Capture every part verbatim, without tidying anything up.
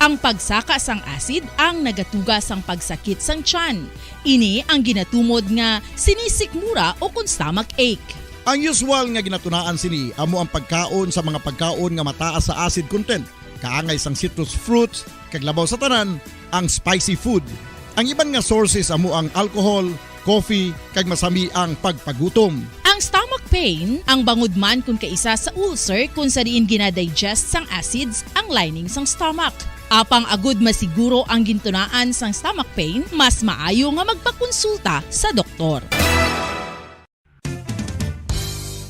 Ang pagsaka sang acid ang nagatuga sang pagsakit sang tiyan. Ini ang ginatumod nga sinisikmura o kon stomach ache. Ang usual nga ginatunaan sini amo ang pagkaon sa mga pagkaon nga mataas sa acid content, kaangay sang citrus fruits, kag labaw sa tanan, ang spicy food. Ang iban nga sources amo ang alcohol, coffee, kag masami ang pagpagutom. Ang stomach pain, ang bangod man kon kaisa sa ulcer kon sa diin ginadigest sang acids ang lining sang stomach. Apang agud masiguro ang gintunaan sang stomach pain, mas maayo nga magpakonsulta sa doktor.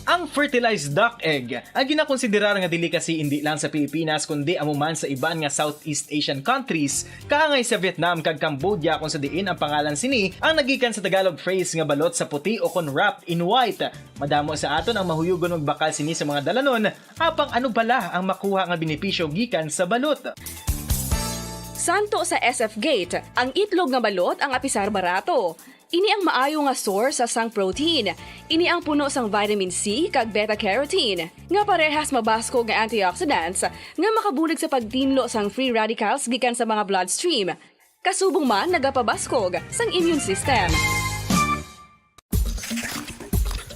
Ang fertilized duck egg ang ginakonsiderar nga delicacy indi lang sa Pilipinas kundi amo man sa iban nga Southeast Asian countries, kaangay sa Vietnam kag Cambodia, kung sa diin ang pangalan sini ang nagikan sa Tagalog phrase nga balot sa puti o kon wrapped in white. Madamo sa aton ang mahuyogon magbakal sini sa mga dalanon, apang ano bala ang makuha nga benepisyo gikan sa balot? Santo sa S F Gate, ang itlog nga balot ang apisar barato. Ini ang maayo nga source sa sang protein. Ini ang puno sang vitamin C kag beta-carotene, nga parehas mabaskog nga antioxidants nga makabulig sa pagtinlo sang free radicals gikan sa mga bloodstream. Kasubong man nagapabaskog sang immune system.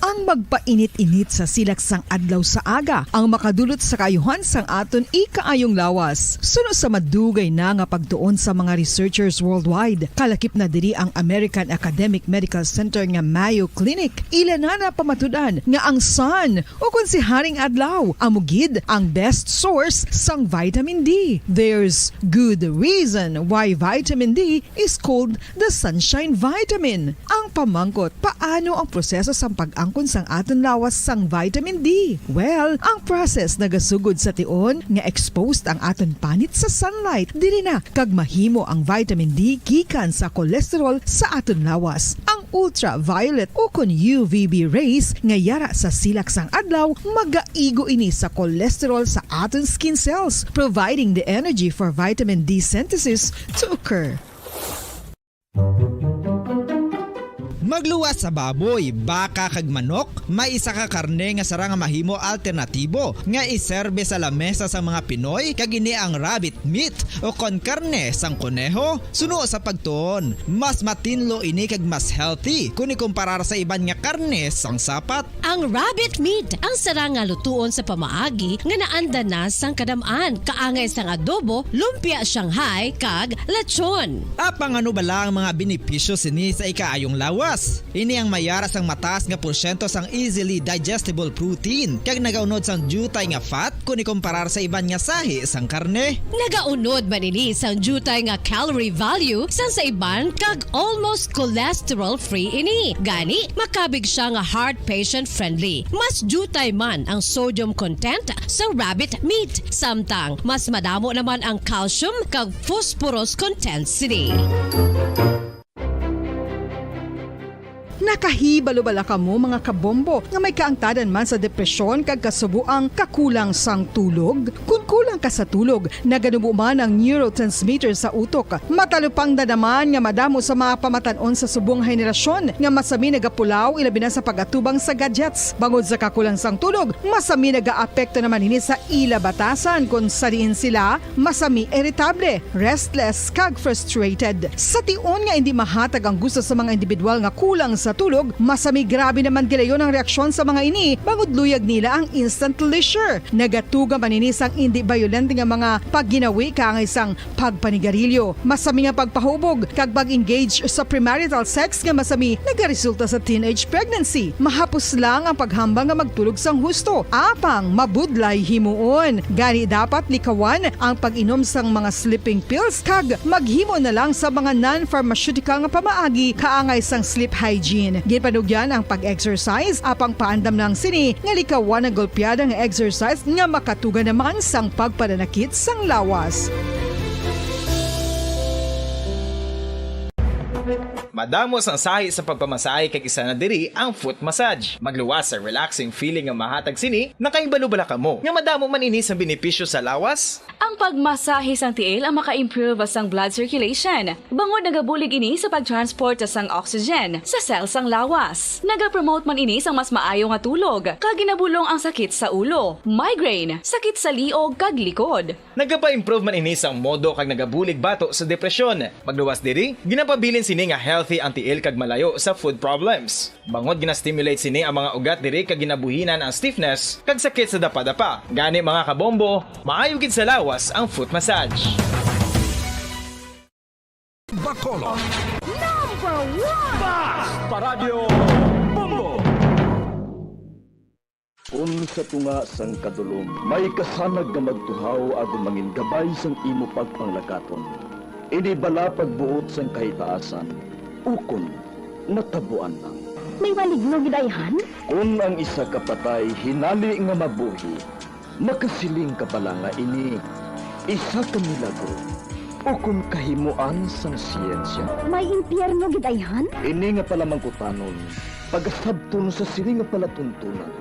Ang magpainit-init sa silak sang adlaw sa aga ang makadulot sa kaayuhan sang aton ikaayong lawas. Suno sa madugay na nga pagtuon sa mga researchers worldwide, kalakip na diri ang American Academic Medical Center nga Mayo Clinic. Ila na napamatud-an nga ang sun, o kon si Haring Adlaw, amo gid ang best source sang vitamin D. There's good reason why vitamin D is called the sunshine vitamin. Ang pamangkot, paano ang proseso sang pag-angkon sang aton lawas sang vitamin D? Well, ang process nagasugod sa tion nga exposed ang aton panit sa sunlight. Diri na kag mahimo ang vitamin D gikan sa cholesterol sa aton lawas. Ang ultraviolet o kon U V B rays nga yara sa silak sang adlaw magaigo ini sa cholesterol sa aton skin cells, providing the energy for vitamin D synthesis to occur. Magluwas sa baboy, baka, kag manok, may isa ka karne nga sarang nga mahimo alternatibo nga iserbe sa lamesa sa mga Pinoy, kag ini ang rabbit meat o kon karne sang koneho. Suno sa pagtuon, mas matinlo ini kag mas healthy kon ikumparar sa iban nga karne sang sapat. Ang rabbit meat ang sarang nga lutuon sa pamaagi nga naanda na sang kadam-an, kaangay sang adobo, lumpia Shanghai, kag lechon. Apang ano bala ang mga benepisyo sini sa ikaayong lawas? Ini ang mayara sang mataas nga porsyento sang easily digestible protein kag nagaunod sang diutay nga fat kon ikumparar sa iban nga sahi sang karne. Nagaunod man ini sang diutay nga calorie value sang sa iban kag almost cholesterol-free ini. Gani, makabig sia nga heart patient-friendly. Mas diutay man ang sodium content sang rabbit meat, samtang mas madamo naman ang calcium kag phosphorus content sini. Nakahibalo bala kamo, mga kabombo, nga may kaangtadan man sa depresyon kag kasuboang kakulang sang tulog? Kon kulang ka sa tulog, naganubo man ang neurotransmitter sa utok. Matalupangdan naman nga madamo sa mga pamatan-on sa subong henerasyon nga masami nagapulaw, ilabi na sa pag-atubang sa gadgets. Bangod sa kakulang sang tulog, masami nagaapekto naman ini sa ila batasan, kon sa diin sila masami iritable, restless, kag frustrated. Sa tion nga indi mahatag ang gusto sa mga individual nga kulang sa tulog, masami grabe naman gilayon ang reaksyon sa mga ini, bangod luyag nila ang instant leisure. Nagatuga man ini sang indi bayolente nga mga pagginawi, kaangay sang pagpanigarilyo, masami nga pagpahubog, kag pag-engage sa premarital sex nga masami nagaresulta sa teenage pregnancy. Mahapos lang ang paghambal nga magtulog sang husto, apang mabudlay himuon. Gani, dapat likawan ang pag-inom sang mga sleeping pills kag maghimo na lang sa mga non-pharmaceutical nga pamaagi kaangay sang sleep hygiene. Ginpanugyan ang pag-exercise, apang paandam lang sini nga likawan ang golpeada nga exercise nga makatuga naman sang pagpananakit sang lawas. Madamo sang sahi sa pagpamasahe, kag isa na diri ang foot massage. Magluwas sa relaxing feeling nga mahatag sini. Nakahibalo bala kamo nga madamo man ini sang benepisyo sa lawas? Ang pagmasahe sang tiil ang maka-improve sang blood circulation, bangod nagabulig ini sa pag-transport sang oxygen sa cell sang lawas. Nagapromote man ini sang mas maayo nga tulog, kag ginabulong ang sakit sa ulo, migraine, sakit sa liog, kag likod. Nagapa-improve man ini sang modo kag nagabulig bato sa depresyon. Pagluwas diri, ginapabilin sini nga healthy ang tiil kag malayo sa foot problems. Bangod gina-stimulate sini ang mga ugat diri kag ginabuhinan ang stiffness kag sakit sa dapadapa. Gani, mga kabombo, maayo gid sa lawas ang foot massage. Bacolod. Number one! Basta Radyo Bombo! Kun sa tunga sang kadulom may kasanag nga magtuhaw agod mangin gabay sang imo pagpanglakaton, ini bala pagbuot sang kahitaasan, ukon natabuan lang. May maligno gid ayhan? Kun ang isa ka patay hinali nga mabuhi, makasiling ka bala nga ini isa ka milagro ukon kahimoan sang siyensya? May impyerno gid ayhan? Ini nga palamangkutanon pagasabton sa sini nga palatuntunan.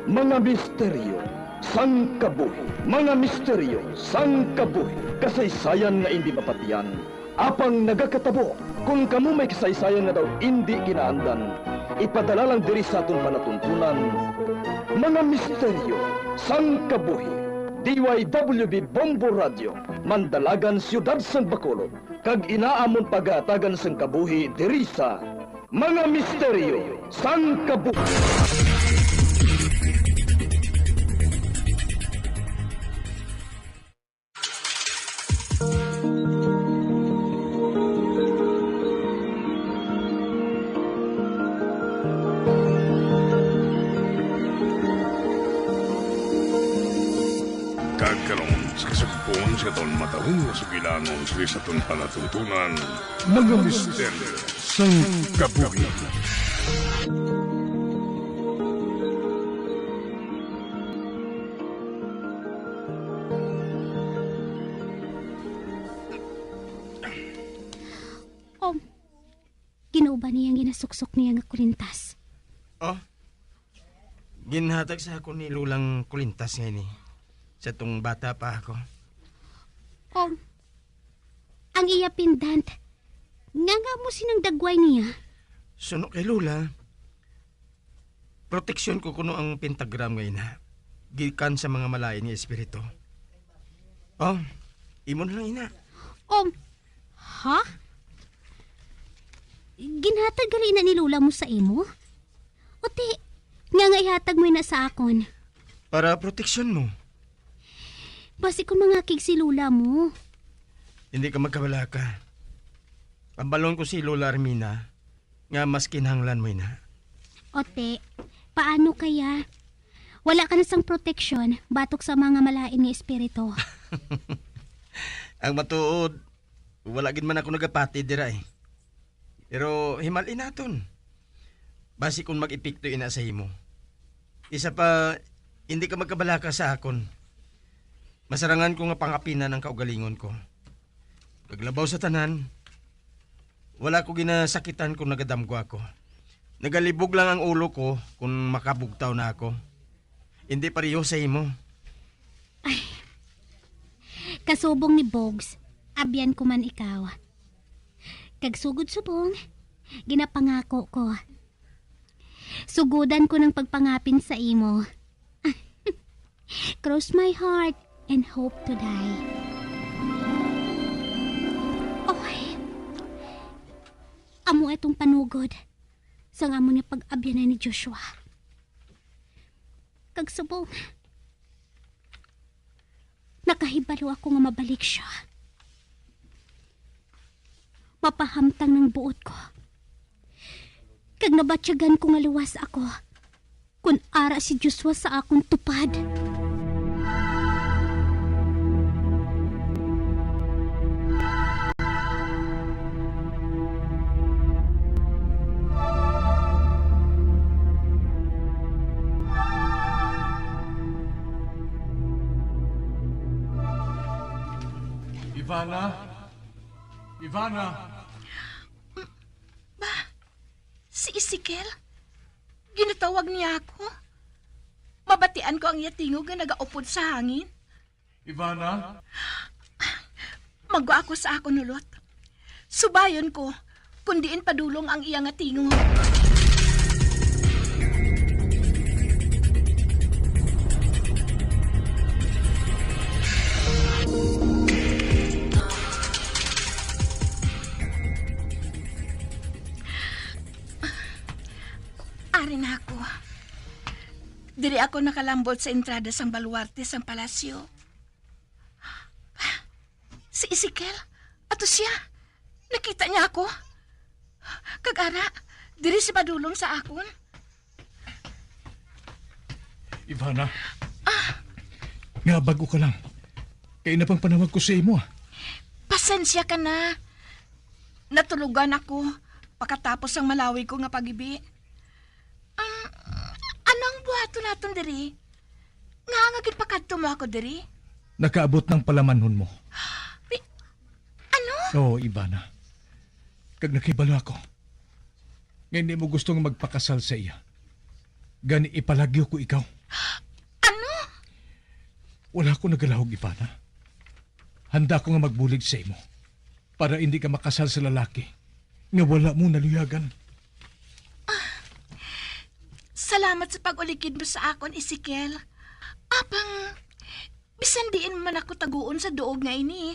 Mga misteryo sang kabuhi. Mga misteryo sang kabuhi. Kasaysayan nga indi mapatian, apang nagakatabo. Kon kamo may kasaysayan nga daw indi kinaandan, ipadala lang diri sa aton palatuntunan. Mga misteryo sang kabuhi. D Y W B Bombo Radio, Mandalagan, Siyudad sang Bacolod, kag ina amon pagahatagan sang kabuhi diri sa Mga Misteryo sang Kabuhi. Kag karon, sa kasugpon sa aton matahong nga sugilanon sa aton palatuntunan, Mga Misteryo sang Kabuhi. Oh, ginauban niya ang ginasuksok niya nga kulintas. Oh, ginhatag sa akon ni Lolang kulintas nga ini, sa tong bata pa ako. Oh, ang iya pendant. Ngaa mo sinang dagway niya? Suno kay Lola, proteksyon ko kuno ang pentagram nga ina, gikan sa mga malain nga espiritu. Oh, imo na lang, ina. Oh, ha? Ginhatag gali na ni Lola mo sa imo? Uti, ngaa ihatag mo ina sa akon? Para proteksyon mo. Basi kung mangakig si Lola mo. Hindi ka magkabalaka. Ambalon ko si Lola Armina nga mas kinahanglan mo ina. Ote, paano kaya? Wala ka na sang proteksyon batok sa mga malain nga espiritu. Ang matuod, wala gid man ako nagapati dira, eh. Pero himali naton. Basi kung mag-epekto ina sa imo. Isa pa, hindi ka magkabalaka sa akon. Masarangan ko nga pangapinan ang kaugalingon ko. Kag labaw sa tanan, wala ko ginasakitan kung nagadamgo ako. Nagalibog lang ang ulo ko kung makabugtaw na ako. Hindi pareho sa imo. Ay, kasubong ni Bogs, abyan ko man ikaw. Kag sugod subong, ginapangako ko. Sugudan ko ng pagpangapin sa imo. Cross my heart and hope to die. Oy, amo itong panugod sang amo niya pag-abyanan ni Joshua. Kag subong, nakahibalo ako nga mabalik siya. Mapahamtang ng buot ko. Kag nabatyagan ko nga luwas ako, kun ara si Joshua sa akon tupad. Ivana? Ivana? Ba, si Ezekiel? Ginatawag niya ako. Mabatian ko ang iya tingog nga nagaupod sa hangin. Ivana? Magwa ako sa akon, Lulot. Subayon ko kung diin padulong ang iya nga tingog. Ari na ako. Diri ako nakalambot sa entrada sang baluarte sang palasyo. Si Ezekiel, ato siya. Nakita niya ako. Kag ara, diri si padulong sa akon. Ivana, nga bag-o ka lang. Kay na pang panawag ko sa imo, ah. Pasensya ka na. Natulogan ako pakatapos ang malawi ko nga pagibi. Um, ano ang buhaton naton diri? Nga nga ginpakadto mo ako diri? Nakaabot ng palamanhon mo. Pi-, ano? Oo, Ivana. Kag nakahibalo ako nga hindi mo gusto nga magpakasal sa iya. Gani ipalagyo ko ikaw. Ano? Wala ko nagalahog, Ivana. Handa ko nga magbulig sa imo para hindi ka makasal sa lalaki nga wala mo naluyagan. Salamat sa pag-ulikid mo sa akon, Ezekiel. Apang, bisan diin man ako taguon sa duog nga ini,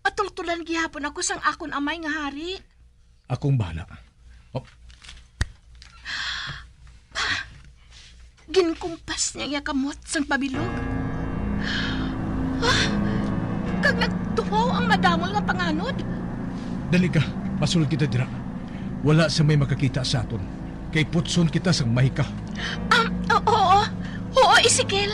patultulan gihapon ako sang akon amay nga hari. Akong bahala. Oh. Ginkumpas niya iya kamot sang pabilog. Ah! Kag nagtuhaw ang madamol nga panganod. Dali ka, masulod kita dira. Wala sa may makakita sa aton. Kay putson kita sang mahika. Um, o-, oo. Oo, Ezekiel.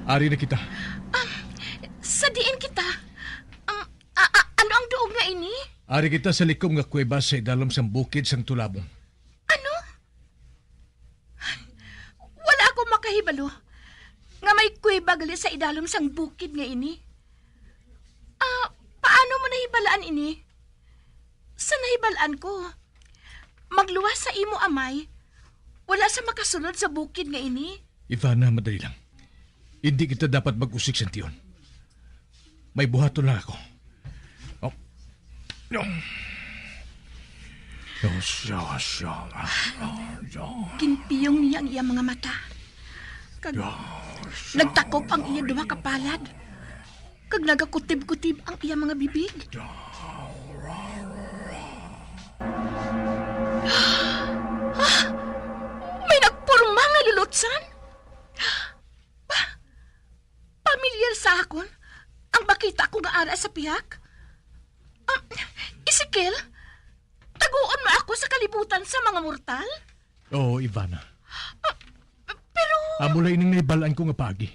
Ari na kita. Um, sa diin kita? Um, a-, a-, ano ang duog nga ini? Ari kita sa likom nga kuweba sa idalom sang bukid sang Tulabong. Ano? Wala ako makahibalo nga may kuweba gali sa idalom sang bukid nga ini. Ah, paano mo nahibalaan ini? Sa nahibalaan ko, magluwas sa imo amay, wala sa makasulod sa bukid nga ini. Ivana, madali lang. Hindi kita dapat mag-usik sa tiyon. May buhaton lang ako. Oh. No. Ginpiyong niya ang iya mga mata. Kag nagtakop ang iya duha ka palad. Kag nagakutib-kutib ang iya mga bibig. Ah! May nagporma nga lulutsan! Pa-, pamilyar sa akon ang makita ko nga ara sa pihak. Ah, Ezekiel, taguon mo ako sa kalibutan sa mga mortal? Oo, Ivana. Ah, pero amo lang ining nahibalaan ko nga paagi.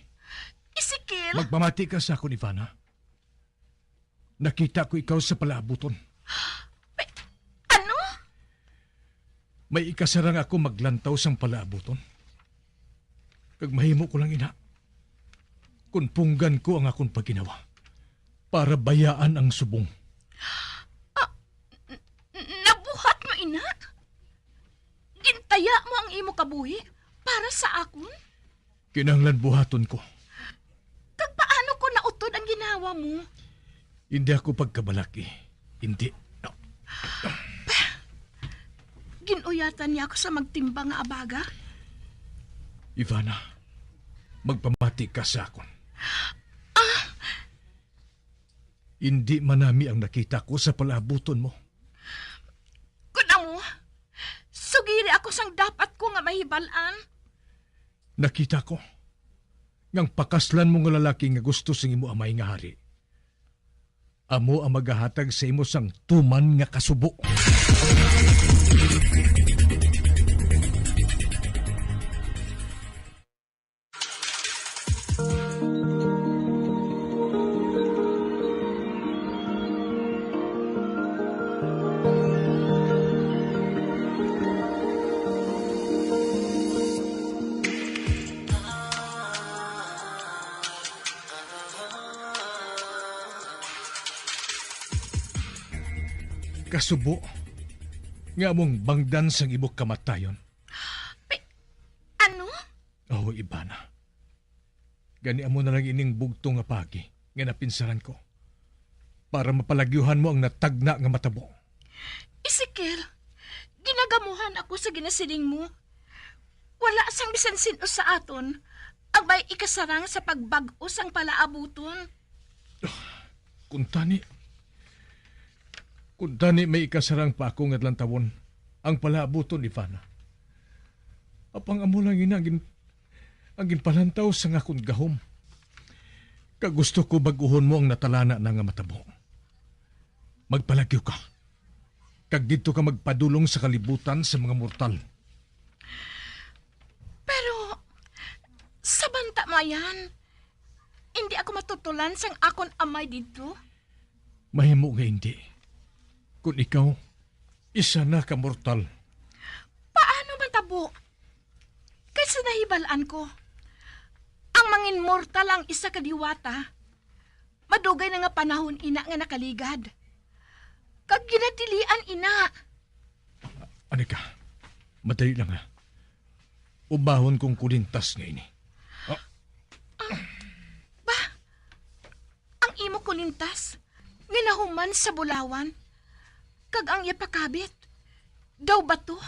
Ezekiel! Magpamati ka sa akon, Ivana. Nakita ko ikaw sa palaabuton. May, ano? May ikasarang ako maglantaw sang palaabuton. Kag mahimo ko lang ina, kun punggan ko ang akon pagginawa para bayaan ang subong. Ah, n-, n-, nabuhat mo ina? Gintaya mo ang imo kabuhi para sa akon? Kinahanglan buhaton ko. Kag paano kon nautod ang ginhawa mo? Hindi ako pagkabalaki. Hindi. Ginuyatan niya ako sa magtimbang nga abaga. Ivana, magpamati ka sa akon. Ah! Hindi manami ang nakita ko sa palaabuton mo. Kun amo, sugiri ako sang dapat ko nga mahibal-an. Nakita ko nga ang pakaslan mo nga lalaki nga gusto sing imo amay nga hari, amo ang magahatag sa imo sang tuman nga kasubo. kasubo nga among bangdan sang imo kamatayon. Pe-, ano? Oh, Ivana. Gani amo na lang ining bugtong nga paagi nga napinsaran ko para mapalagyuhan mo ang natagna nga matabo. Ezekiel, ginagamuhan ako sa ginasiling mo. Wala sang bisan sin-o sa aton ang may ikasarang sa pagbag-o sang palaabuton. Kuntani, kuntani may ikasarang pa ako nga lantawon ang palaabuton, Ivana. Apang amo lang ina ang gin-, ang ginpalantaw sang akon gahom. Kag gusto ko bag-uhon mo ang natalana na nga matabo. Magpalagyo ka, kag didto ka magpadulong sa kalibutan sa mga mortal. Pero, sa banta, Mayan, hindi ako matutulan sang akon amay didto. Mahimo nga hindi. Kon ikaw, isa na ka mortal. Paano matabo? Kay sa nahibalaan ko, ang mangin mortal ang isa ka diwata. Madugay na nga panahon ina nga nakaligad. Kag ginadilian ina. Ani ka, madali lang, ha. Ubahon kong kulintas nga ini. Ah, Ba? Ang imo kulintas nga nahuman sa bulawan, kag ang iya pakabit daw bato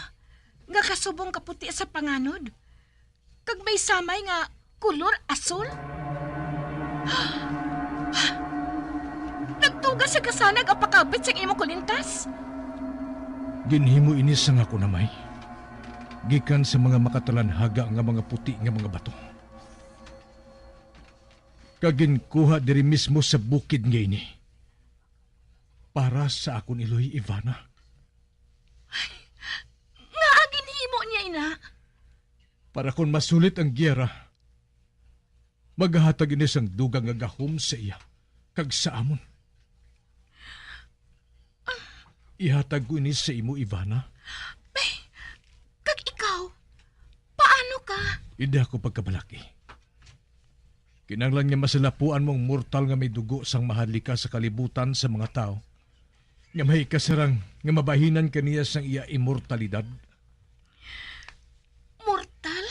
nga kasubong kaputi sa panganod, kag may samay nga kulor asul? Nagtuga sa kasanag ang pakabit sang imo kulintas? Ginhimo ini sang akon amay, gikan sa mga makatalanhaga nga mga puti nga mga bato. Kag ginkuha diri mismo sa bukid nga ini para sa akon iloy, Ivana. Ngaa ginhimo niya ina? Para kon masulit ang giyera, maghatag ini sang dugang nga gahom sa iya kag sa amon. Ihatag ko ini sa imo, Ivana. Be, kag ikaw, paano ka? Hindi ako pagkabalaki. Kinahanglan nga masalapuan mo ang mortal nga may dugo sang maharlika sa kalibutan sa mga tawo, nga may kasarang nga mabahinan kaniya sang iya imortalidad. Mortal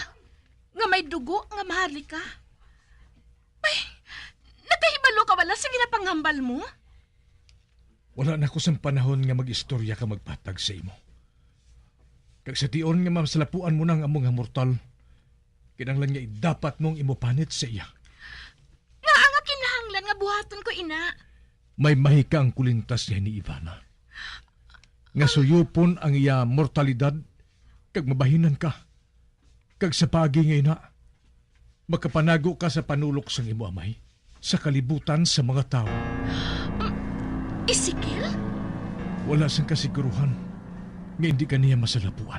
nga may dugo nga maharlika? Ay, nakahibalo ka bala sa ginapanghambal mo? Wala na ako sang panahon nga mag-istorya ka magpatag sa imo. Kag sa tion nga masalapuan mo na ang amo nga mortal, kinahanglan nga idapat mo ang imo panit sa iya. Ngaa nga kinahanglan nga buhaton ko ina? May mahika ang kulintas niya ni Ivana, nga suyupon ang iya mortalidad kag mabahinan ka. Kag sa paagi nga ina, makapanago ka sa panulok sang imo amay sa kalibutan sa mga tawo. Ezekiel? Wala sang kasiguruhan nga hindi ka niya masalapuan.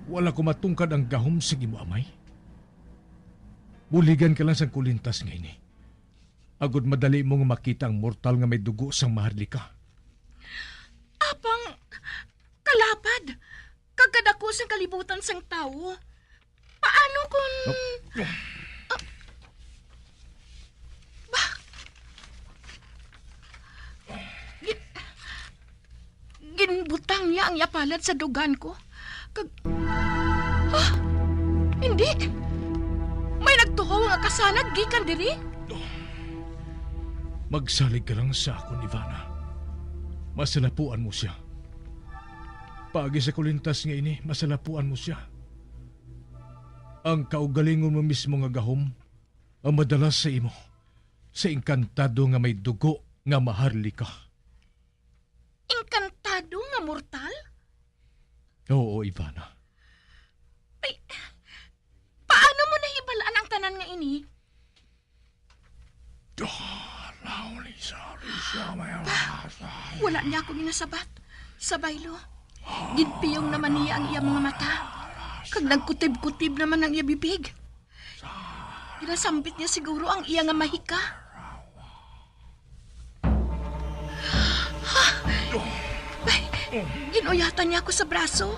Wala ko matungkad ang gahom sang imo amay. Buligan ka lang sang kulintas nga ini, agod madali mo nga makita ang mortal nga may dugo sang maharlika. Apang kalapad kag kadako sang kalibutan sang tawo. Paano kon, ah, ba? Gi-, ginbutang niya ang iya palad sa dugan ko. Kag, ah, hindi. May nagtuhaw nga kasanag gikan diri. Magsalig ka lang sa akon, Ivana. Masalapuan mo sia. Paagi sa kulintas nga ini, masalapuan mo sia. Ang kaugalingon mo mismo nga gahom ang madala sa imo sa engkantado nga may dugo nga maharlika. Engkantado nga mortal? Oo, Ivana. Ay, paano mo nahibalaan ang tanan nga ini? Ah, Lisa, Lisa, may rasa. Wala niya ako ginasabat. Sa baylo, ginpiyong naman niya ang iya mga mata, kag nagkutib-kutib naman ang iya bibig. Ginasambit niya siguro ang iya nga mahika. Ay, ginuyatan niya ako sa braso.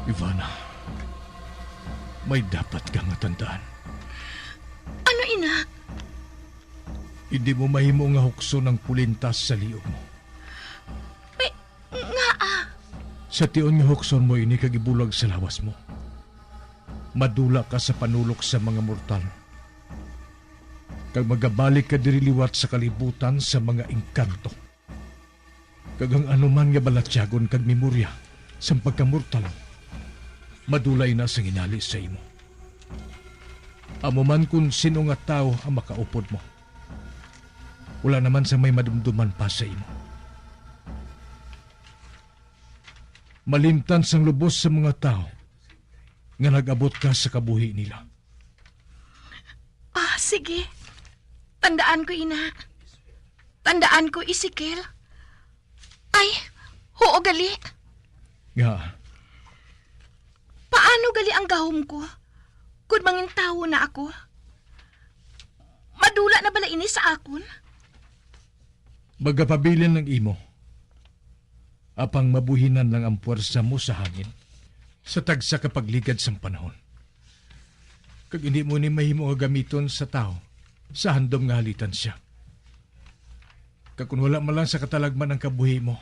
Ivana, may dapat ka nga tandaan. Ano ina? Hindi mo mahimo nga hukson ang kulintas sa liog mo. Sa tion nga hukson mo ini kag ibulag sa lawas mo, madula ka sa panulok sa mga mortal, kag magabalik ka diri liwat sa kalibutan sa mga engkanto. Kag ang anuman nga balatyagon kag memorya sang pagkamortal, madula ina sang inali sa imo. Amo man kon sin-o nga tawo ang makaupod mo, wala naman sang may madumduman pa sa imo. Malimtan sang lubos sa mga tawo nga nag-abot ka sa kabuhi nila. Ah, sige. Tandaan ko, ina. Tandaan ko, Ezekiel. Ay, huo gali. Nga? Paano gali ang gahom ko kon mangintawo na ako? Madula na bala ini sa akon? Magapabilin ang imo, apang mabuhinan lang ang puwersa mo sa hangin, sa tagsa ka pagligad sang panahon. Kag indi mo ini mahimo nga gamiton sa tawo sa handom nga halitan sia. Kag kon wala man lang sa katalagman ang kabuhi mo,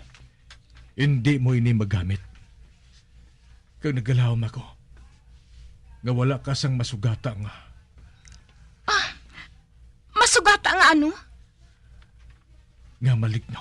indi mo ini magamit. Kag nagalawom ako nga wala ka sang masugata nga Ah, masugata nga ano? Nga maligno.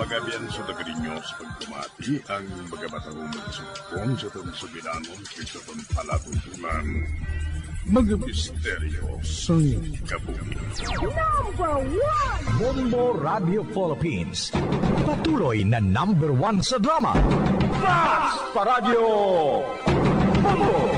Magabian sa taga ninyo sa pagpumati ang mga matahong magsugpon sa atong sugilanon kag sa atong palatuntunan. Mga misteryo sang kabuhi. Number one! Bombo Radio Philippines. Patuloy na number one sa drama. Mas pa Radyo Bombo!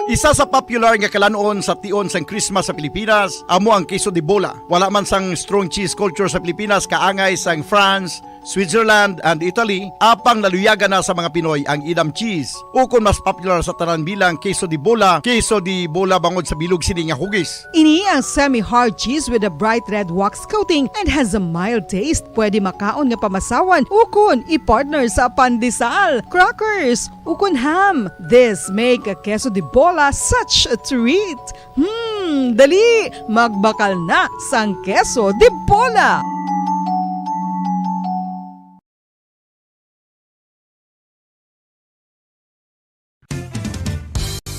Isa sa popular nga kalan-on sa tion sang Christmas sa Pilipinas amo ang queso de bola. Wala man sang strong cheese culture sa Pilipinas, kaangay sang France, Switzerland, and Italy, apang naluyagan na sa mga Pinoy ang Edam cheese, ukon mas popular sa tanan bilang queso de bola, queso de bola bangod sa bilog sini nga hugis. Ini ang semi-hard cheese with a bright red wax coating and has a mild taste. Pwede makaon nga pamasawan ukon i-partner sa pandesal, crackers, ukon ham. This make a queso de bola such a treat. Hmm, dali, magbakal na sang queso de bola.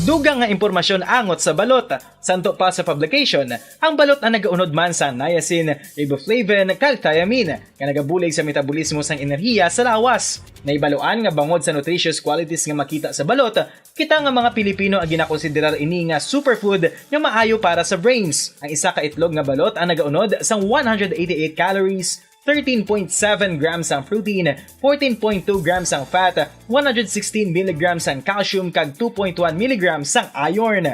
Dugang nga impormasyon angot sa balot. Santo pa sa publication, ang balot ang nagaunod man sa niacin, riboflavin, kag thiamine, nga nagabulig sa metabolismo sang enerhiya sa lawas. Nahibaluan nga bangod sa nutritious qualities nga makita sa balot, kita nga mga Pilipino ang ginakonsiderar ini nga superfood nga maayo para sa brains. Ang isa ka itlog nga balot ang nagaunod sang one hundred eighty-eight calories, thirteen point seven grams ang protein, fourteen point two grams ang fat, one hundred sixteen milligrams ang calcium, kag two point one milligrams ang iron.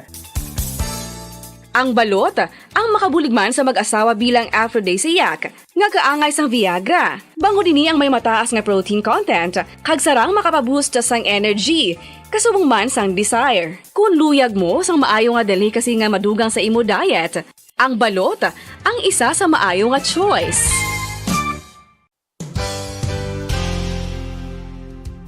Ang balot, ang makabulig man sa mag-asawa bilang aphrodisiac, nga kaangay sang Viagra. Bangod ini ang may mataas nga protein content, kag sarang makapaboost sang energy, kasubong man sang desire. Kung luyag mo sang maayo nga delicacy nga madugang sa imo diet, ang balot ang isa sa maayo nga choice.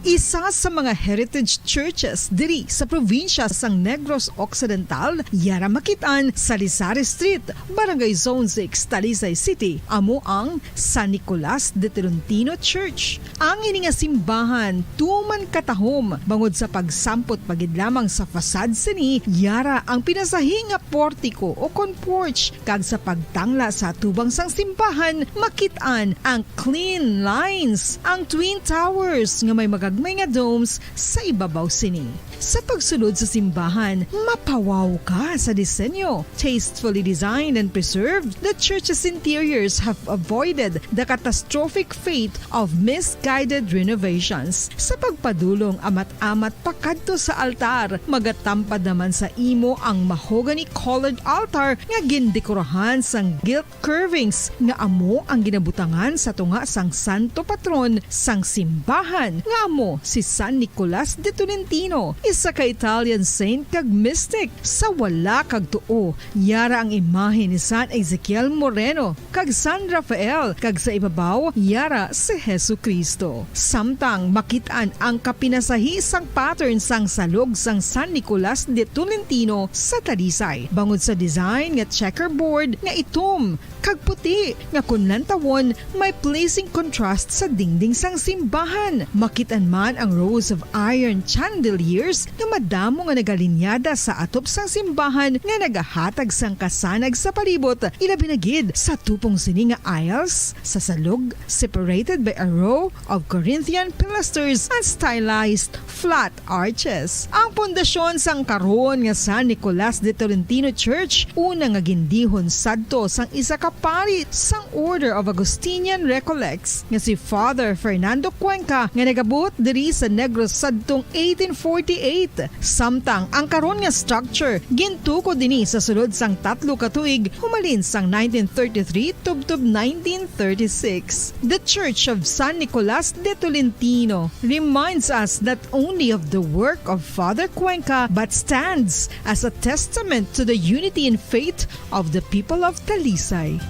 Isa sa mga heritage churches diri sa probinsya sang Negros Occidental, yara makit-an sa Lizares Street, Barangay Zone six, Talisay City, amo ang San Nicolas de Tolentino Church. Ang ini nga simbahan tuman katahom bangod sa pagsampot pa gid lamang sa facade sini, yara ang pinasahi nga portico ukon porch, kag sa pagtangla sa atubang sang simbahan, makit-an ang clean lines, ang twin towers nga may magagmay nga domes sa ibabaw sini. Sa pagsulod sa simbahan, mapawaw ka sa disenyo. Tastefully designed and preserved, the church's interiors have avoided the catastrophic fate of misguided renovations. Sa pagpadulong amat-amat pakadto sa altar, magatampad naman sa imo ang mahogany-colored altar nga gindekorahan sang gilt curvings nga amo ang ginabutangan sa tunga sang santo patron sang simbahan, nga amo si San Nicolas de Tolentino. isa ka Italian saint kag mystic. Sa wala kag tuo, yara ang imahe ni San Ezekiel Moreno kag San Rafael, kag sa ibabaw, yara si Jesu-Cristo. Samtang makit-an ang kapinasahi sang pattern sang salog sang San Nicolas de Tolentino sa Talisay, bangod sa design nga checkerboard nga itom kag puti, nga kon lantawon, may pleasing contrast sa dingding sang simbahan. Makit-an man ang rows of iron chandeliers nga madamo nga nagalinyada sa atop sang simbahan nga nagahatag sang kasanag sa palibot, ilabi na gid sa tupong sini nga aisles sa salog, separated by a row of Corinthian pilasters and stylized flat arches. Ang pundasyon sang karon nga San Nicolas de Tolentino Church, una nga gindihon sadto sang isa ka pari sang Order of Augustinian Recollects nga si Father Fernando Cuenca, nga nagabuot diri sa Negros sadtong eighteen forty-eight. Samtang ang karon nga structure gintukod ini sa sulod sang tatlo ka tuig, humalin sang nineteen thirty-three tubtob nineteen thirty-six. The Church of San Nicolas de Tolentino reminds us not only of the work of Father Cuenca, but stands as a testament to the unity in faith of the people of Talisay.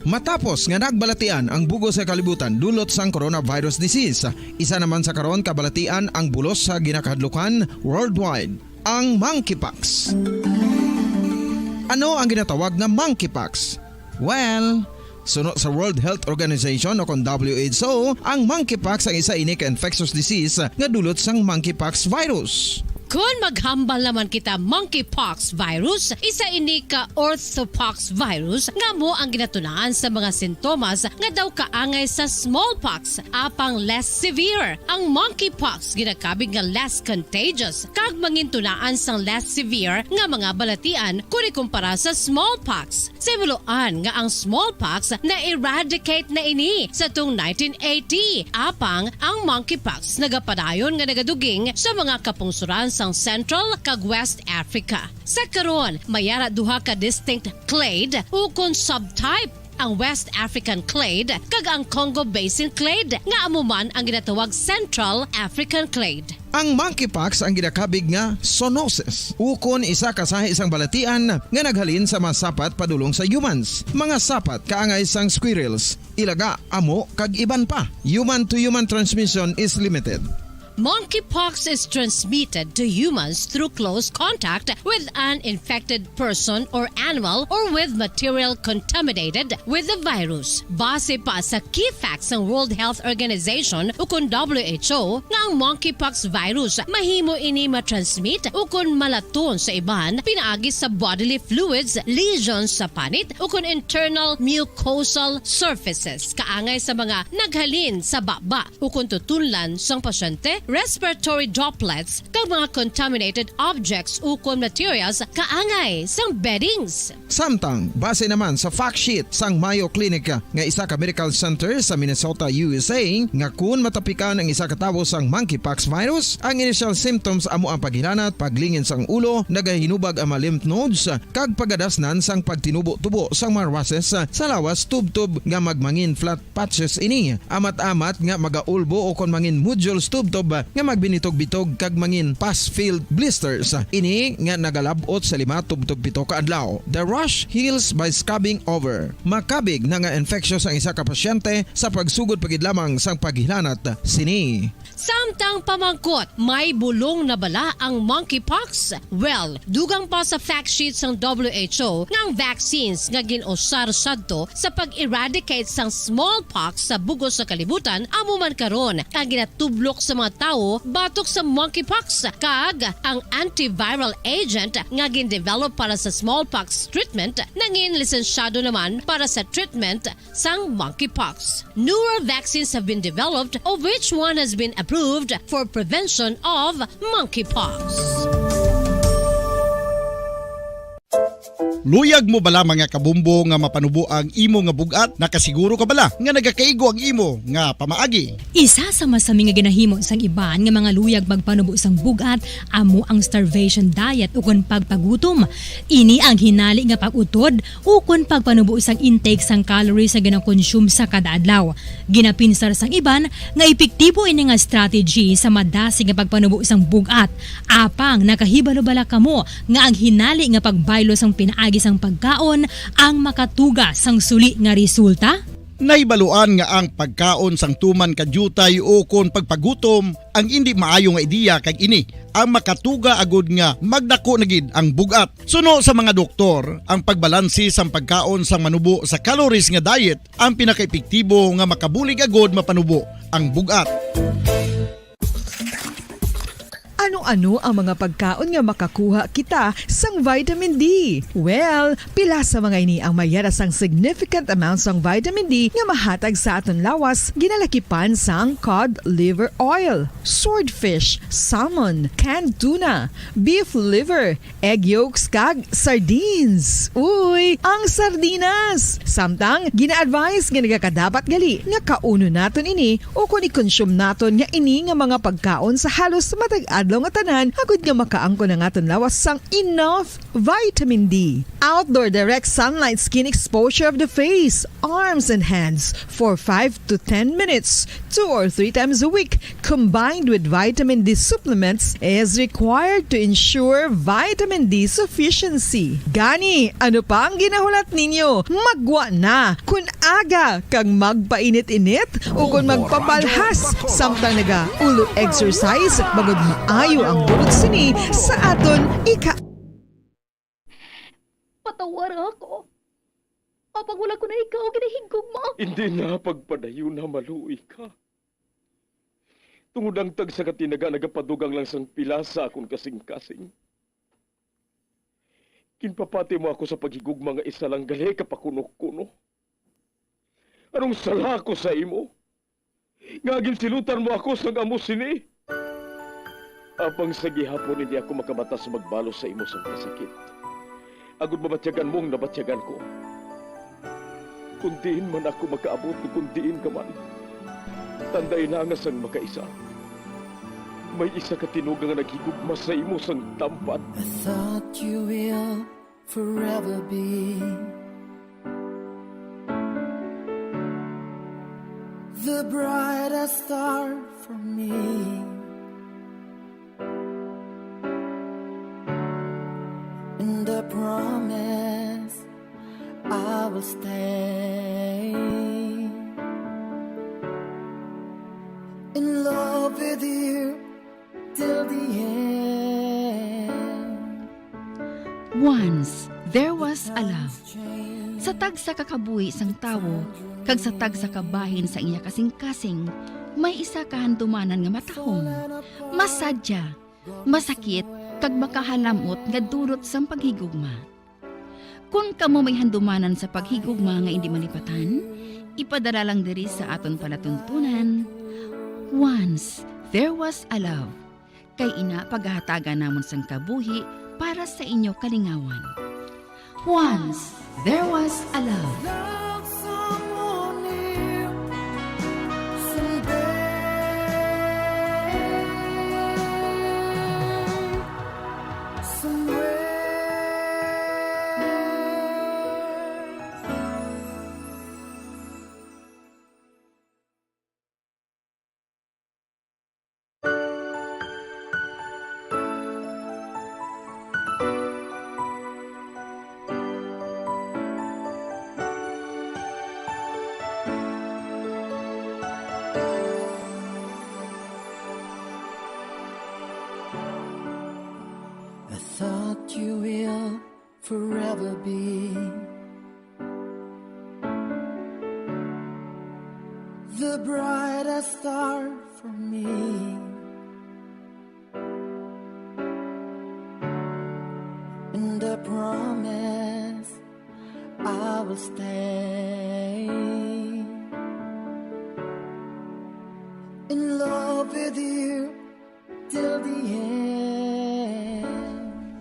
Matapos nga nagbalatian ang bug-os nga kalibutan dulot sang coronavirus disease, isa naman sa karon kabalatian ang bulos sa ginakahadlukan worldwide, ang monkeypox. Ano ang ginatawag nga monkeypox? Well, suno sa World Health Organization o kon W H O, ang monkeypox ang isa ini ka infectious disease nga dulot sang monkeypox virus. Kon maghambal naman kita, monkeypox virus, isa ini ka orthopox virus nga amo ang ginatunaan sa mga sintomas nga daw kaangay sa smallpox, apang less severe. Ang monkeypox ginakabig nga less contagious kag mangintunaan sang less severe nga mga balatian kon ikumpara sa smallpox. Sa himuloan nga ang smallpox na-eradicate na ini sa tong nineteen eighty, apang ang monkeypox nagapadayon nga nagaduging sa mga kapungsoran sang Central kag West Africa. Sa karon, may ara duha ka distinct clade ukon subtype, ang West African clade kag ang Congo Basin clade, nga amo man ang ginatawag Central African clade. Ang monkeypox ang ginakabig nga zoonosis, ukon isa ka sahi sang balatian nga naghalin sa mga sapat padulong sa humans, mga sapat kaangay sang squirrels, ilaga, amo, kag iban pa. Human-to-human transmission is limited. Monkeypox is transmitted to humans through close contact with an infected person or animal or with material contaminated with the virus. Base pa sa key facts sang World Health Organization ukon W H O, nga ang monkeypox virus mahimo ini matransmit ukon malaton sa iban pinaagi sa bodily fluids, lesions sa panit, ukon internal mucosal surfaces, kaangay sa mga naghalin sa baba ukon tutunlan sang pasyente, respiratory droplets, kag mga contaminated objects ukon materials kaangay sang beddings. Samtang, base naman sa fact sheet sang Mayo Clinic nga isa ka medical center sa Minnesota, U S A, nga kun matapikan ang isa ka tawo sang monkeypox virus, ang initial symptoms amo ang paghilanat, paglingin sang ulo, nagahinubag ang mga lymph nodes, kag pagadasnan sang pagtinubo-tubo sang mga rushes sa lawas tubtob nga magmangin flat patches ini. Amat-amat nga magaulbo ukon mangin nodules tubtob nga magbinitog-bitog kag mangin pus-filled blisters. Ini nga nagalab-ot sa lima tubtob pito ka adlaw. The rash heals by scabbing over. Makabig na nga infectious ang isa ka pasyente sa pagsugod pa gid lamang sang paghilanat sini. Samtang pamangkot, may bulong na bala ang monkeypox? Well, dugang pa sa fact sheet sang W H O nga ang vaccines nga gin-usar sadto sa pag-eradicate sang smallpox sa bug-os nga kalibutan amo man karon ang ginatublok sa mga tawo batok sa monkeypox, kag ang antiviral agent nga gin-develop para sa smallpox treatment nangin lisensyado naman para sa treatment sang monkeypox. Newer vaccines have been developed, of which one has been approved for prevention of monkeypox. Luyag mo bala, mga kabombo, nga mapanubo ang imo nga bug-at? Nakasiguro ka bala nga nagakaigo ang imo nga pamaagi? Isa sa masami nga ginahimo sang iban nga mga luyag magpanubo sang bug-at amo ang starvation diet ukon pagpagutom. Ini ang hinali nga pag-utod ukon pagpanubo sang intake sang calories nga ginakonsume sa kada adlaw. Ginapinsar sang iban nga epektibo ini nga strategy sa madasig nga pagpanubo sang bug-at. Apang nakahibalo bala kamo nga ang hinali nga pagbaylo sang pinaagi sang pagkaon ang makatuga sang suli nga resulta? Nahibaluan nga ang pagkaon sang tuman ka diutay ukon pagpagutom ang indi maayo nga ideya, kag ini ang makatuga agud nga magdako na gid ang bug-at. Suno sa mga doktor, ang pagbalanse sang pagkaon sang manubo sa calories nga diet ang pinakaepektibo nga makabulig agud mapanubo ang bug-at. Ano-ano ang mga pagkaon nga makakuha kita sang vitamin D? Well, pila sa mga ini ang may yara sang significant amount sang vitamin D nga mahatag sa aton lawas, ginalakipan sang cod liver oil, swordfish, salmon, canned tuna, beef liver, egg yolks, kag sardines. Uy, ang sardinas! Samtang, gina-advise nga nagakadapat gali nga kaunon naton ini ukon i-consume naton nga ini nga mga pagkaon sa halos matag adlaw nga tanan, agud nga makaangkon ang aton lawas sang enough vitamin D. Outdoor direct sunlight skin exposure of the face, arms, and hands for five to ten minutes, two or three times a week, combined with vitamin D supplements, is required to ensure vitamin D sufficiency. Gani, ano pa ang ginahulat ninyo? Maggwa na! Kon aga kag magpainit-init, ukon magpapalhas samtang naga-ulo exercise, bangod maayo ang dulot sini sa aton ika- Patawara ako. Apang wala ko na ikaw ginahigugma. Hindi na, pagpadayon na, maluoy ka. Tungod ang tagsa ka tinaga nagapadugang lang sang pila sa akon kasing-kasing. Ginpapati mo ako sa paghigugma nga isa lang gali ka pakuno-kuno. Anong sala ko sa imo? Nga ginsilutan mo ako sang amo sini? Apang sa gihapon hindi ako makamata sa magbalos sa imo sang kasakit, agud mabatyagan mo ang nabatyagan ko. Kon diin man ako makaabot, o kon diin ka man, tandai na nga sang makaisa, may isa ka tinuga nga naghigugma sa imo sang tampad. I thought you will forever be the brightest star for me. And I promise I will stay in love with you till the end. Once there was a love. Sa tagsa ka kabuhi sang tawo kag sa tagsa ka bahin sa iya kasing-kasing, may isa ka handumanan nga matahom, masadya, masakit, kag makahalam-ot nga dulot sang paghigugma. Kon kamo may handumanan sa paghigugma nga indi malipatan, ipadala lang diri sa aton palatuntunan, Once There Was a Love, kay ina pagahatagan namon sang kabuhi para sa inyo kalingawan. Once There Was a Love. I thought you will forever be the brightest star for me. And I promise I will stay in love with you till the end.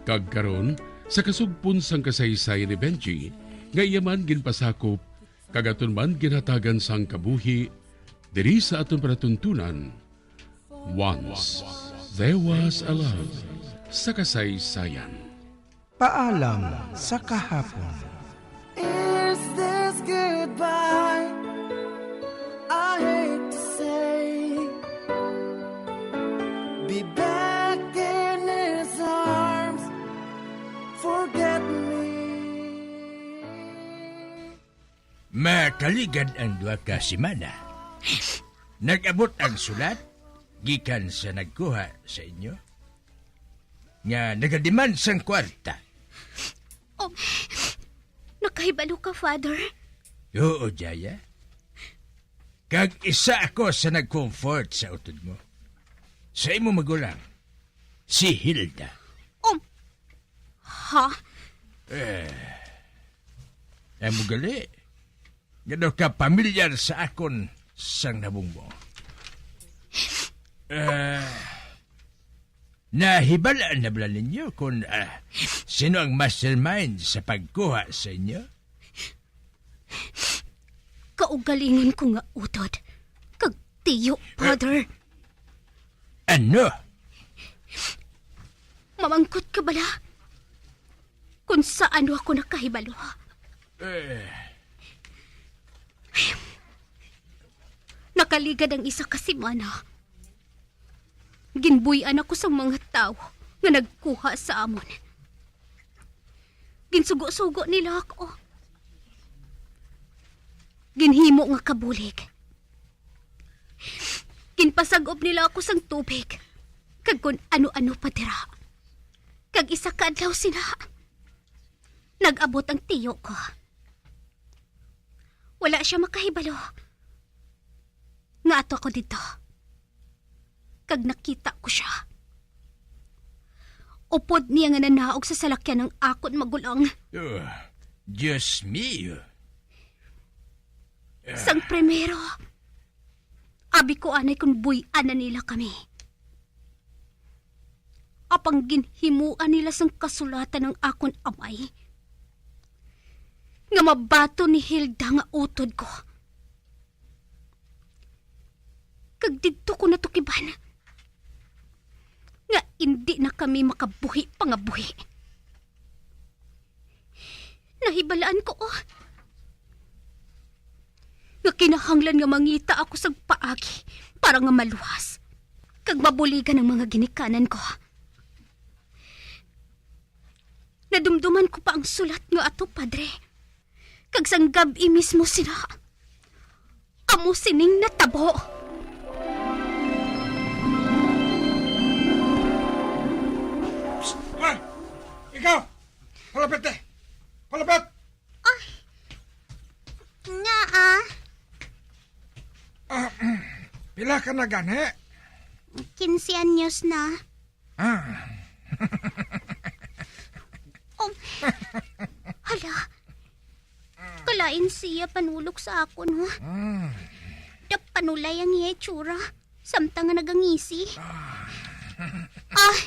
Kag karon, Sa kasugpon sang kasaysayan ni Benji, nga iya man ginpasakop kag aton man ginhatagan sang kabuhi diri sa aton palatuntunan, Once There Was a Love sa kasaysayan. Paalam sa kahapon. Is this goodbye? I hate to say, be back in his arms. Forget me. Makaligad ang duha ka semana. Nag-abot ang sulat gikan sa nagkuha sa inyo nga nagademand sang kwarta. Oh, nakahibalo ka, Father? Oo, Jaya. Kag isa ako sa nag-comfort sa utod mo, sa imo magulang, si Hilda. Um, ha? Eh, amo gali. Nga daw ka pamilyar sa akon sang nabong mo. Eh, nahibalaan na bala ninyo kung, ah, sino ang mastermind sa pagkuha sa inyo? Kaugalingon ko nga utod kag tiyo, Father. Ano? Mamangkot ka bala kung sa ano ako nakahibalo? Eh. Nakaligad ang isa ka semana. Ginbuy-an ako sang mga tawo nga nagkuha sa amon. Ginsugo-sugo nila ako. Ginhimo nga kabulig. Ginpasag-op nila ako sang tubig, kag kun ano-ano pa dira. Kag isa ka adlaw sina, nag-abot ang tiyo ko. Wala sia makahibalo nga ato ako didto. Kag nakita ko sia. Upod niya nga nanaog sa salakyan ang akon magulang. Ah, Dios mio. Ah. Sang primero, abi ko anay kon buy-an na nila kami. Apang ginhimuan nila sang kasulatan ang akon amay, nga mabaton ni Hilda nga utod ko. Kag didto ko natukiban nga indi na kami makabuhi pangabuhi. Nahibalaan ko, oh, nga kinahanglan nga mangita ako sang paagi para nga maluwas kag mabuligan ang mga ginikanan ko. Nadumduman ko pa ang sulat nga ato, Padre. Kag sang gab-i mismo sina, amo sining natabo. Psst! Ah! Ikaw! Palapit, eh! Palapit! Ay, ngaa? Ah, pila ka na gani? Quince anyos na. Ah. Oh. Hala. Kalain siya panulok sa akon, ha? Mm. Daw panulay ang iya itsura, samtang nga nagangisi. Ah. Ah,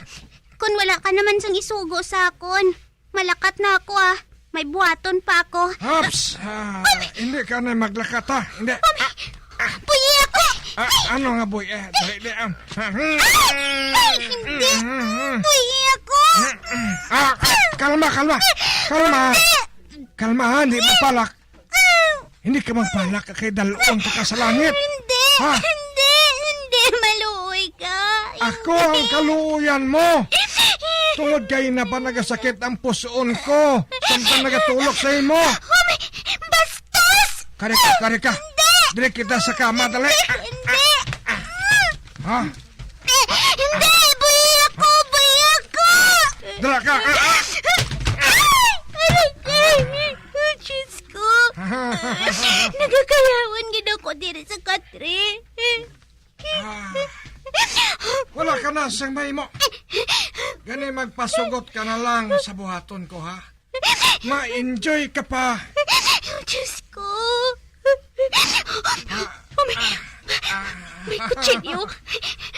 kun wala ka naman sang isugo sa akon, malakat na ako, ah. May buhaton pa ako. Haps! Ah, hindi ka na maglakat, ha? Hindi. Mami! Ah, ah. Buyi ako! Ah, ano nga, boy? Eh, dali, dali, ah. Ay! Ay, hindi! Buyi ako! Ah, ah, kalma, kalma. Kalma. Hindi! Kalma, ha? Hindi magpalak. Hindi ka magpalak kay dal-on ka, ka sa langit. Hindi! Ha? Hindi! Hindi! Maluoy ka! Ako ang kaluoyan mo! Tungod kay na pa nagasakit ang pusoon ko samtang nagatulok sa imo. Oh, may bastos! Kari ka, kari ka. Hindi! Diri kita sa kama, dali. Hindi! Ha? Hindi! Buhi ako! Buhi ako! Dala ka! Ah, ah! Ay! Aray! Oh, Diyos ko! Nagakayawan gid ako diri sa katre. Ah, wala ka na sang mahimo. Gani, magpasugot ka na lang sa buhaton ko, ha? Ma-enjoy ka pa. Diyos ko. Ah, oh, may, ah, ah. May kutsilyo.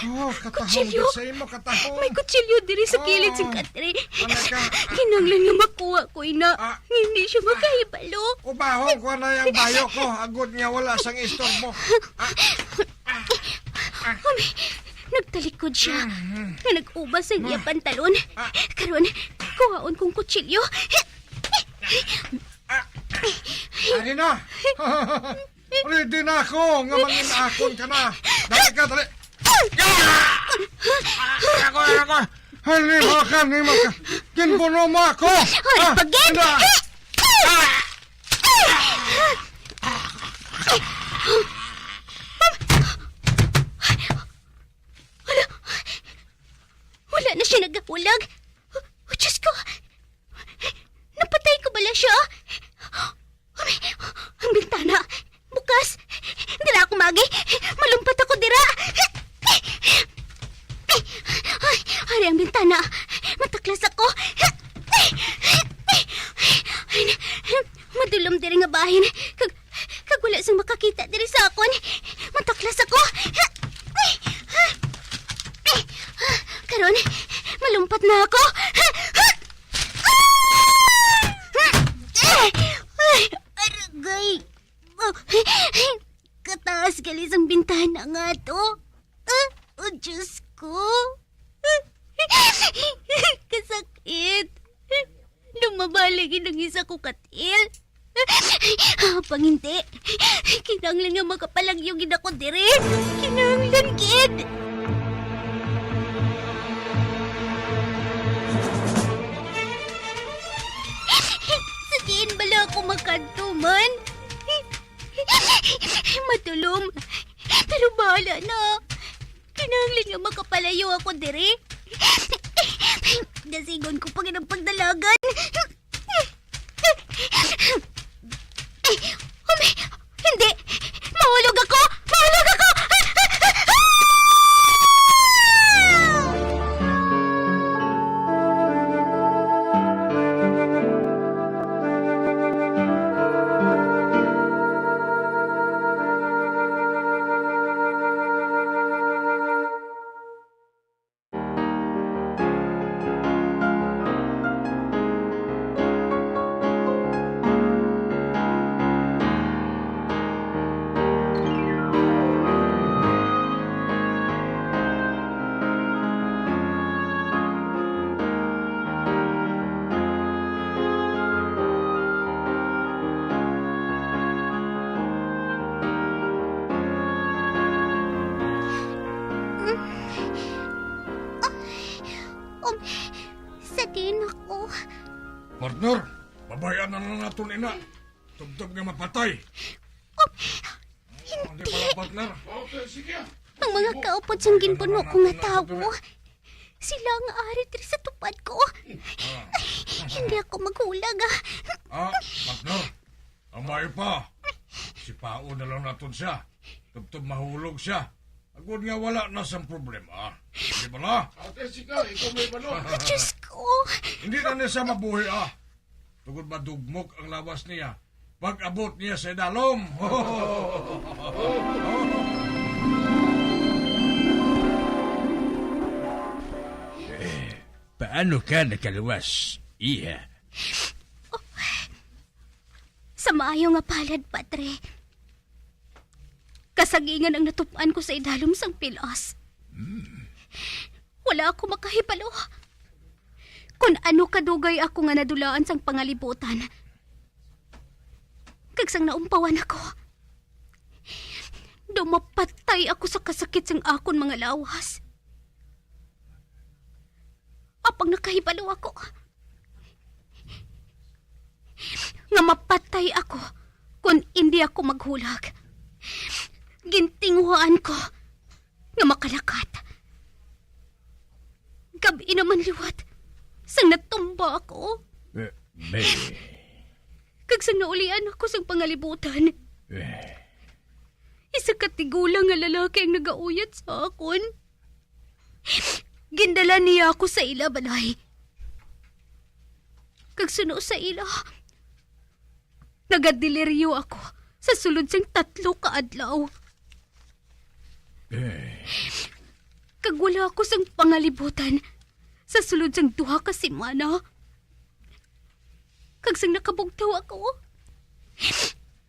Oh, katahom Kutsilyo! Sa imo, katahom. May kutsilyo diri sa kilid sing katre. Kinahanglan nga makuha ko ina. Ah. Hindi siya makahibalo. Ubahon ko na yung bayo ko, agod nga wala sang istorbo. Ah. Umi, nagtalikod siya. Mhm. Nga nag-ubas ang iya pantalon. Ah. Karon, kuhaon kong kutsilyo. Ah. Ari na. Ready na ako nga mangin-akon ka na. Dali ka, dali. Ah! Ako, ako. Halima ka, halima ka. Ginbuno mo ako. Hoy, ah, pagit! Ina! Ah! Wala. Wala na siya nagahulag. Oh, Diyos ko! Napatay ko bala siya? Ang bintana! Bukas! Dira ako magi! Malumpat ako dira! Ay, ari ang bintana! Mataklas ako! Madulom diri nga bahin! Kag, kag wala sang makakita diri sa akon! Mataklas ako! Karon, malumpat na ako! Ay! Aragay! Kataas gali sang bintana nga to. Ah, oh, Diyos ko. Kasakit. Lumaba lagi ang isa ko ka tiil. Apang hindi. Kinahanglan nga makapalagyo gid ako diri. Kinahanglan gid. Sa diin bala ako makadto man? Madulom. Pero bahala na. Kinahanglan nga makapalayo ako diri. Dasigon ko pa gid ang pagdalagan. Umi, hindi! Mahulog ako! Mahulog ako! Um, sa diin ako? Partner, babayan na lang naton ina. Tubtob nga mapatay. Oh, hindi. Hindi pala, partner. Ang mga kaupod sang ginbuno ko nga tawo, sila ang ari diri sa tupad ko. Hindi ako maghulag, ah. Ah, partner. Ang maayo pa, sipaon na lang naton siya. Tubtob mahulog siya. Agod nga wala na sang problema. Di ba la? Ate Sika, ikaw may balon. Diyos ko! Hindi na niya siya mabuhi, ah. Tungod madugmok ang lawas niya pag-abot niya sa idalom. Eh, paano ka nakaluwas, iha? Sa maayo nga palad, Padre. Kasagingan ang natupaan ko sa idalom sang pilas. Wala ako makahibalo kon ano kadugay ako nga nadulaan sang pangalibutan. Kag sang naumpawan ako, daw mapatay ako sa kasakit sang akon mga lawas. Apang nakahibalo ako nga mapatay ako kon indi ako maghulag. Gintinguhaan ko nga makalakat. Gab-i naman liwat sang natumba ako. Eh, May. Kag sang naulian ako sang pangalibutan. Eh. Isa ka tigulang nga lalaki ang nagauyat sa akon. Gindala niya ako sa ila balay. Kag suno sa ila, nagadeliryo ako sa sulod sang tatlo ka adlaw. Eh. Wala ako sang pangalibutan sa sulod sang duha ka semana. Kag sang nakabugtaw ako,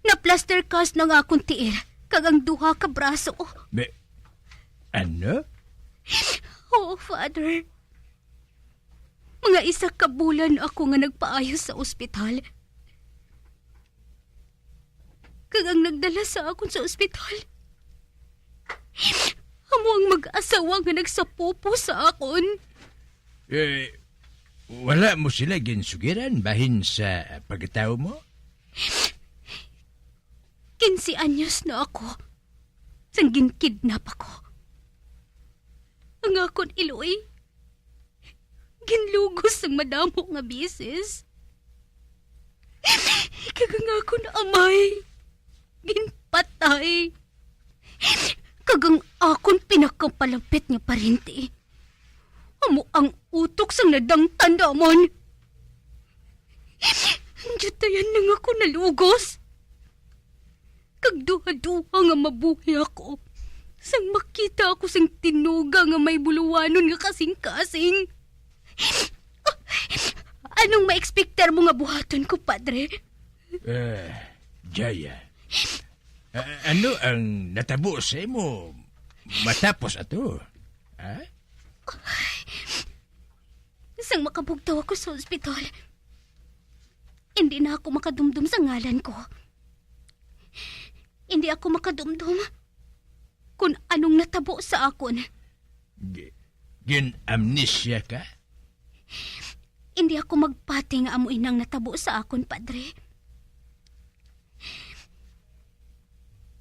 na-plaster cast na ang akon tiil kag ang duha ka braso. May, ano? Oo, Father. Mga isa ka bulan ako nga nagpaayo sa ospital. Kag ang nagdala sa akon sa ospital, amo ang mag-asawa nga nagsapupo sa akon. Eh, wala mo sila ginsugiran bahin sa pagkatawo mo? Quince anyos na ako sang ginkidnap ako. Ang akon iloy ginlugos sang madamo nga beses. Kag ang akon amay ginpatay. Kag ang akon pinakapalapit nga parente amo ang utok sang nadangtan namon. Diyutayan lang ako nalugos. Kag duha-duha nga mabuhi ako sang makita ako sing tinuga nga may buluwanon nga kasing-kasing. Anong ma-expectar mo nga buhaton ko, Padre? Eh, Jaya, a-, ano ang natabo sa imo matapos ato? Ha? Sang makabugtaw ako sa ospital, hindi na ako makadumdom sa ngalan ko. Hindi ako makadumdom kung anong natabo sa akon. Gi-, gin-amnesia ka? Hindi ako magpati nga amo inang natabo sa akon, Padre.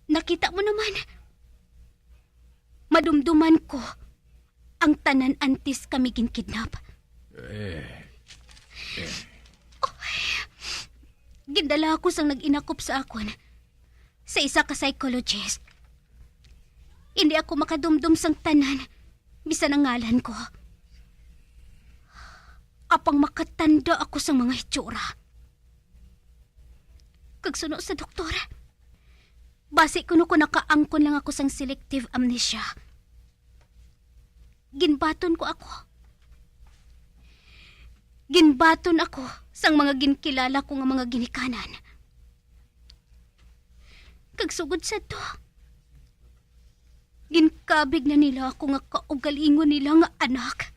Nakita mo naman, madumduman ko ang tanan antes kami ginkidnap. Eh, eh. Gindala ako sang nag-inakop sa akon sa isa ka psychologist. Hindi ako makadumdom sang tanan, bisan ang ngalan ko. Apang makatanda ako sang mga hitsura. Kag suno sa doktor, basi kuno ko nakaangkon lang ako sang selective amnesia. Ginbaton ko ako. Ginbaton ako sang mga ginkilala ko nga mga ginikanan. Kag sugod sadto, ginkabig na nila ako nga kaugalingon nila nga anak.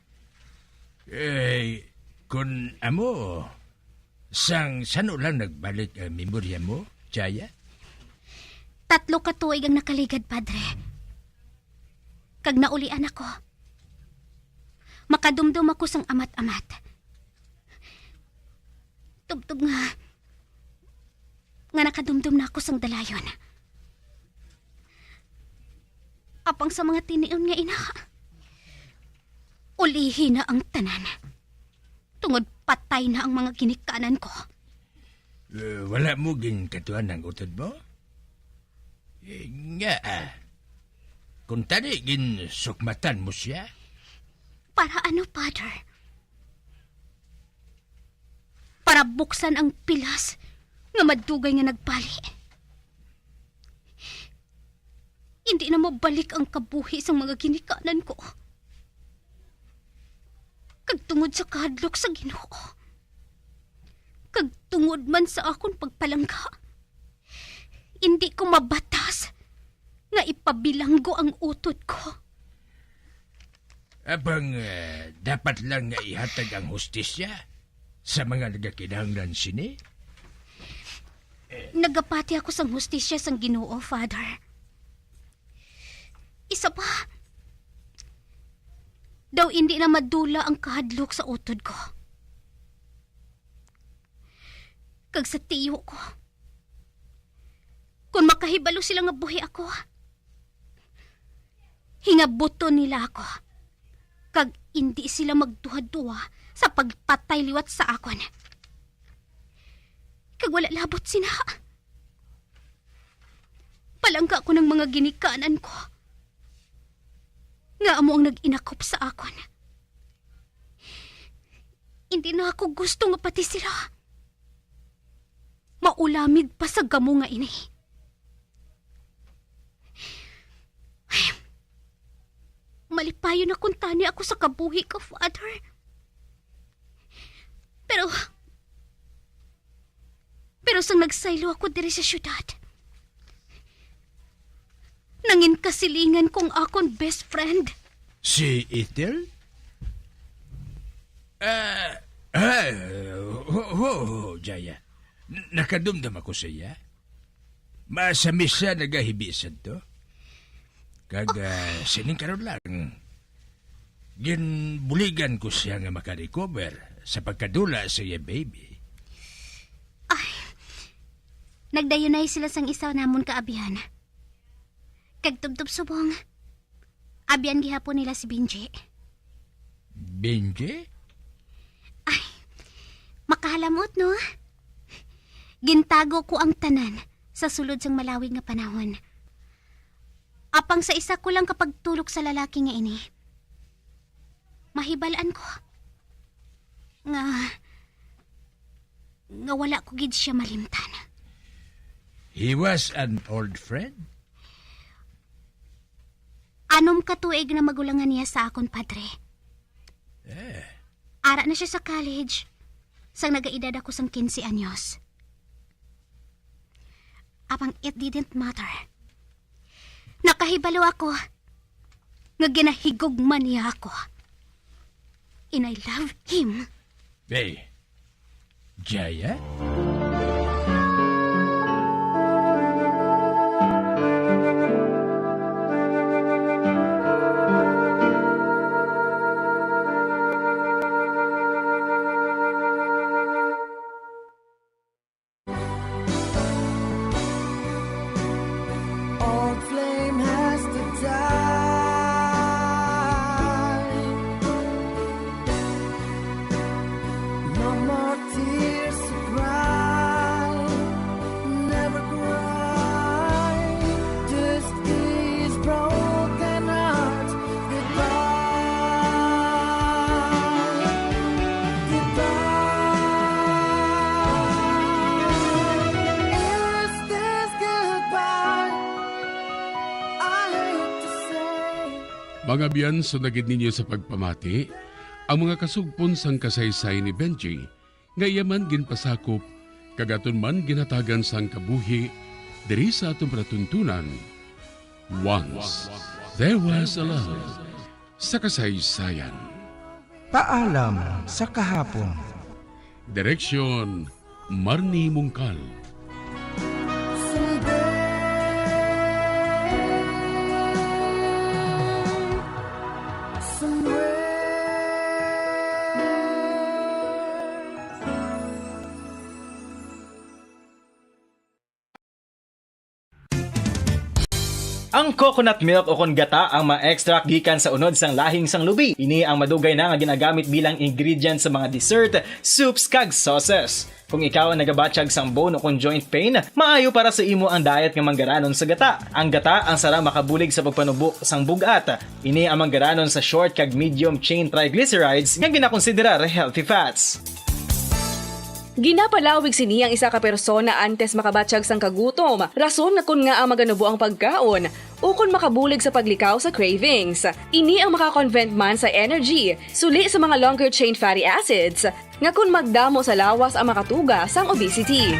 Eh, kun amo, sang sano lang nagbalik ang memorya mo, Jaya? Tatlo ka tuig ang nakaligad, Padre. Kag naulian ako. Makadumdom ako sang amat-amat. Tubtob nga, nga nakadumdom na ako sang dalayon. Apang sa mga tinion nga ina, ulihi na ang tanan. Tungod patay na ang mga ginikanan ko. Eh, wala mo ginkatuan ang utod mo? Eh, nga, ah. Kung tani ginsukmatan mo siya? Para ano, Father? Para buksan ang pilas nga madugay nga nagbali. Hindi na mabalik ang kabuhi sang mga ginikanan ko. Kag tungod sa kahadlok sa Ginoo, kag tungod man sa akon pagpalangga, hindi ko mabatas nga ipabilanggo ang utod ko. Apang, eh, dapat lang nga ihatag ang hustisya sa mga nagakinahanglan sini? Nagapati ako sang hustisya sang Ginoo, Father. Isa pa, daw indi na madula ang kahadlok sa utod ko. Kag sa tiyo ko, kung makahibalo sila nga buhi ako, hingabuton nila ako, kag indi sila magduha-duha sa pagpatay liwat sa akon. Kag wala labot sina, palangga ko ng mga ginikanan ko nga amo ang nag-inakop sa akon. Hindi na ako gusto nga pati sila maulamig pa sa gamo nga ini. Malipayon na kuntani ako sa kabuhi ko, Father. Pero, pero sang nagsaylo ako diri sa syudad, nangin kasilingan kong akon best friend. Si Ethel? Ah, ah, ho, ho, ho, Jaya. N-, nakadumdam ako sa iya. Masamis siya nagahibisan to. Kag, ah, sining karon lang, ginbuligan ko siya nga makarecover sa pagkadula sa iya baby. Ay, nagdayunay sila sang isa namon ka abyan. Kag tubtob subong, abyan gihapon nila si Benji. Benji? Ay, makahalamot, no? Gintago ko ang tanan sa sulod sang malawig nga panahon. Apang sa isa ko lang ka pagtulok sa lalaki nga ini, mahibal-an ko nga, nga wala ko gid siya malimtan. He was an old friend? Anom ka tuig na magulangan niya sa akon, Padre. Eh. Ara na siya sa college sang nagaedad ako sang quince anyos. Apang it didn't matter. Nakahibalo ako nga ginahigugma niya ako. And I love him. Hey, Jaya? Old flame has to die. No more tears to cry. Never cry. This is broken heart. Goodbye. Goodbye. Is this goodbye? I hate to say. Mga biyan, sundagid ninyo sa pagpamati ang mga kasugpon sang kasaysayan ni Benji, nga iya man ginpasakop kag aton man ginhatagan sang kabuhi diri sa aton palatuntunan. Once There Was a Love sa kasaysayan. Paalam sa kahapon. Direksyon, Marnie Mungkal. Ang coconut milk o kon gata ang ma-extract gikan sa unod sang lahing sang lubi. Ini ang madugay na nga ginagamit bilang ingredient sa mga dessert, soups, kag sauces. Kung ikaw ang nagabatyag sang bone o kon joint pain, maayo para sa imo ang diet nga manggaranon sa gata. Ang gata ang sarang makabulig sa pagpanubo sang bug-at. Ini ang manggaranon sa short kag medium chain triglycerides nga ginakonsiderar healthy fats. Ginapalawig sini ang isa ka persona antes makabatyag sang kagutom, rason nga kon ngaa maganubo ang pagkaon, ukon makabulig sa paglikaw sa cravings. Ini ang makakonvert man sa energy, suli sa mga longer chain fatty acids, nga kon magdamo sa lawas ang makatuga sang obesity.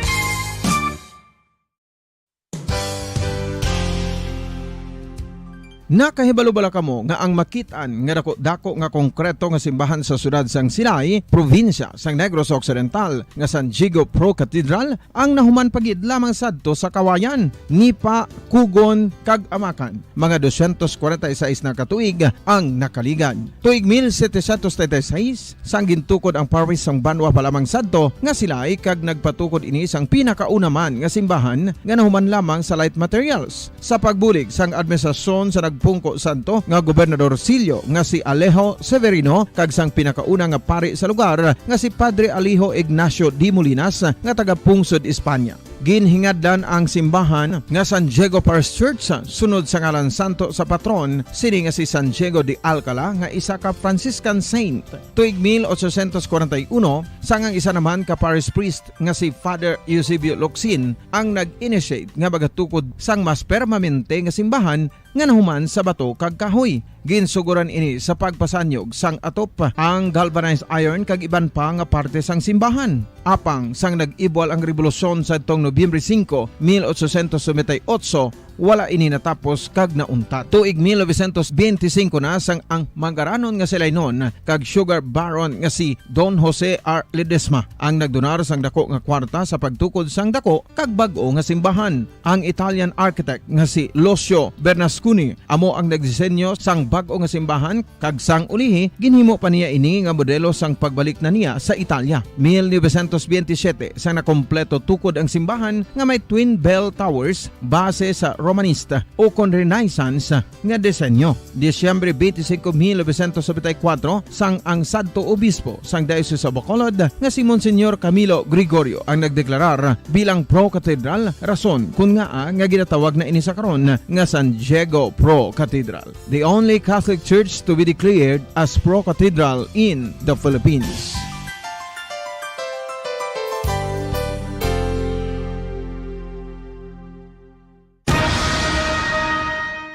Nakahibalo bala kamo nga ang makit-an nga daku-daku nga konkreto nga simbahan sa siyudad sang Silay, probinsya sang Negros Occidental, nga San Diego Pro Cathedral, ang nahuman pa gid lamang sadto sa Kawayan, Nipa, Kugon, kag Amakan? Mga dosyentos kwarenta y seis na ka tuig ang nakaligad. Tuig mil setecientos treinta y seis, sang gintukod ang parish sang banwa pa lamang sadto nga Silay, kag nagpatukod ini sang pinakauna man nga simbahan nga nahuman lamang sa light materials. Sa pagbulig sang administrasyon sa nagpungko sadto nga Gobernador Sillo nga si Alejo Severino kag sang pinakauna nga pari sa lugar nga si Padre Alejo Ignacio de Molinas nga taga-pungsod Espanya. Ginhingadlan ang simbahan nga San Diego Parish Church sunod sa ngalan santo sa patron sini nga si San Diego de Alcala nga isa ka Franciscan saint. Tuig mil ochocientos kwarenta y uno, sang ang isa naman ka parish priest nga si Father Eusebio Locsin ang nag-initiate nga magatukod sang mas permanente nga simbahan nga nahuman sa bato kag kahoy. Ginsugoran ini sa pagpasanyog sang atop, ang galvanized iron kag iban pa nga parte sang simbahan. Apang sang nag-ibwal ang rebolusyon sadtong Nobyembre singko, mil ochocientos noventa y ocho, wala ini natapos kag nauntat. Tuig mil novecientos benti singko na sang ang Mangaranon nga Silaynon kag Sugar Baron nga si Don Jose R. Ledesma ang nagdonar sang dako nga kwarta sa pagtukod sang dako kag bag-o nga simbahan. Ang Italian architect nga si Lucio Bernasconi amo ang nagdisenyo sang bag-o nga simbahan, kag sang ulihi ginhimo pa niya ini nga modelo sang pagbalik na niya sa Italia. Mil novecientos benti siyete sang nakompleto tukod ang simbahan nga may twin bell towers base sa Romanista ukon Renaissance nga disenyo. Disyembre twenty-five, mil novecientos noventa y cuatro, sang ang sadto obispo sang Diocese of Bacolod nga si Monsignor Camilo Gregorio ang nagdeklarar bilang pro-cathedral, rason kon ngaa nga ginatawag na ini sa karon nga San Diego Pro Cathedral, the only Catholic church to be declared as pro-cathedral in the Philippines.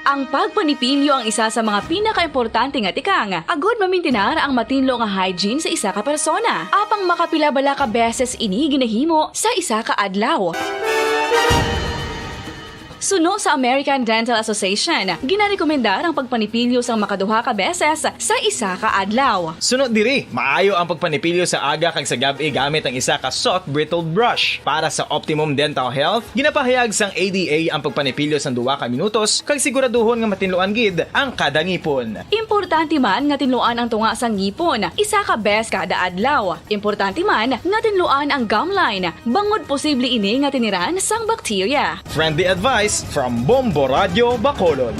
Ang pagpanipilyo ang isa sa mga pinakaimportante nga tikang agud mamintinar ang matinlo nga hygiene sa isa ka persona. Apang makapila bala ka beses ini ginahimo sa isa ka adlaw? Suno sa American Dental Association, ginarekomendar ang pagpanipilyo sang makaduha ka beses sa isa ka adlaw. Suno diri, maayo ang pagpanipilyo sa aga kag sa gab-i gamit ang isa ka soft bristled brush. Para sa optimum dental health, ginapahayag sang A D A ang pagpanipilyo sang duha ka minutos kag siguraduhon nga matinluan gid ang kada ngipon. Importante man nga tinluan ang tunga sang ngipon isa ka beses kada adlaw. Importante man nga tinluan ang gum line, bangod posible ini nga tiniran sang bakterya. Friendly advice from Bombo Radyo Bacolod.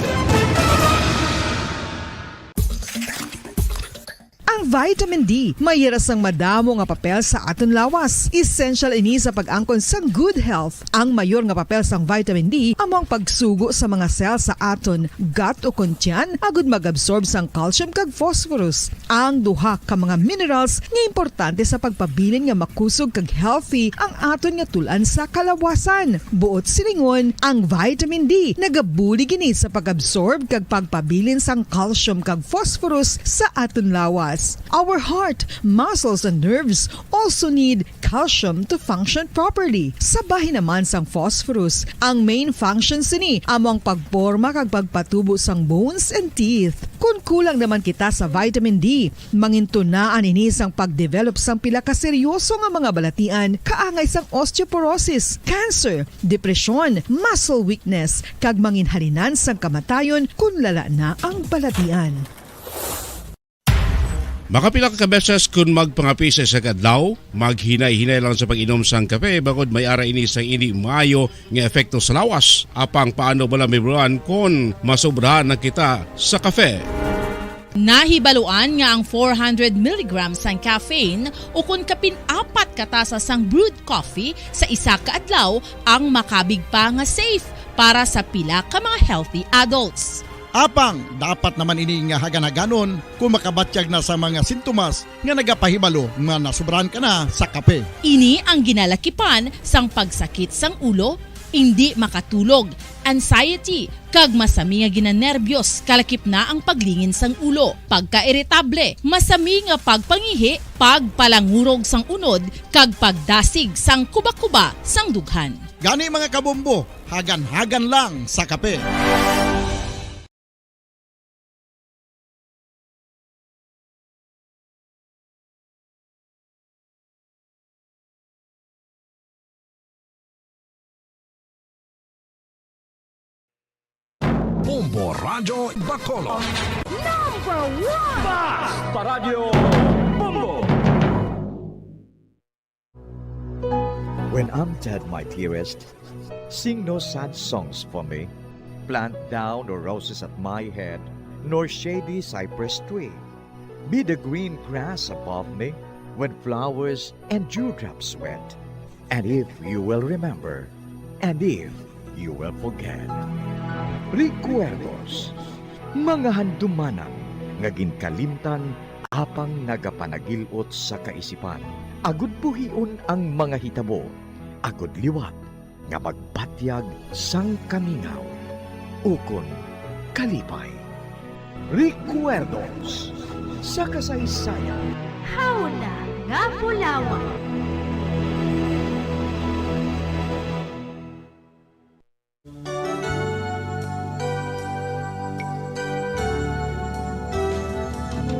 Ang vitamin D may hira sang madamo nga papel sa aton lawas. Essential ini sa pag-angkon sang good health. Ang mayor nga papel sang vitamin D amo ang pagsugo sa mga cell sa aton gut ukon tiyan agud mag-absorb sang calcium kag phosphorus. Ang duha ka mga minerals nga importante sa pagpabilin nga makusog kag healthy ang aton nga tul-an sa kalawasan. Buot silingon, ang vitamin D nagabulig ini sa pag-absorb kag pagpabilin sang calcium kag phosphorus sa aton lawas. Our heart, muscles, and nerves also need calcium to function properly. Sa bahin naman sang phosphorus, ang main function sini amo ang pagporma kag pagpatubo sang bones and teeth. Kon kulang naman kita sa vitamin D, mangintunaan ini sang pag-develop sang pila ka seryoso nga mga balatian, kaangay sang osteoporosis, cancer, depresyon, muscle weakness, kag manginhalinan sang kamatayon kon lala na ang balatian. Makapila ka beses kon magpangape sa isa ka adlaw, maghinay-hinay lang sa pag-inom sang kape, bangod may ara ini sang indi maayo nga epekto sa lawas. Apang paano bala mahibaluan kon masobrahan na kita sa kape? Nahibaluan nga ang four hundred milligrams sang caffeine ukon kapin apat ka tasa sang brewed coffee sa isa ka adlaw ang makabig pa nga safe para sa pila ka mga healthy adults. Apang dapat naman ini nga hagan-haganon kon makabatyag na sa mga sintomas nga nagapahibalo nga nasobrahan ka na sa kape. Ini ang ginalakipan sang pagsakit sang ulo, indi makatulog, anxiety, kag masami nga ginanerbyos, kalakip na ang paglingin sang ulo, pagkairitable, masami nga pagpangihi, pagpalangurog sang unod, kag pagdasig sang kubakuba sang dughan. Gani, mga kabombo, hagan-hagan lang sa kape. Bombo Radyo Bacolod. Number one! Basta Radyo Bombo! When I'm dead, my dearest, sing no sad songs for me. Plant thou no roses at my head, nor shady cypress tree. Be the green grass above me when flowers and dewdrops wet. And if you will remember, and if you will forget. Recuerdos, mga handumanan nga ginkalimtan apang nagapanagil-ot sa kaisipan, agud buhion ang mga hitabo, agud liwat nga magbatyag sang kamingaw, ukon Kalipay. Recuerdos sa kasaysayan. Hawla nga bulawan.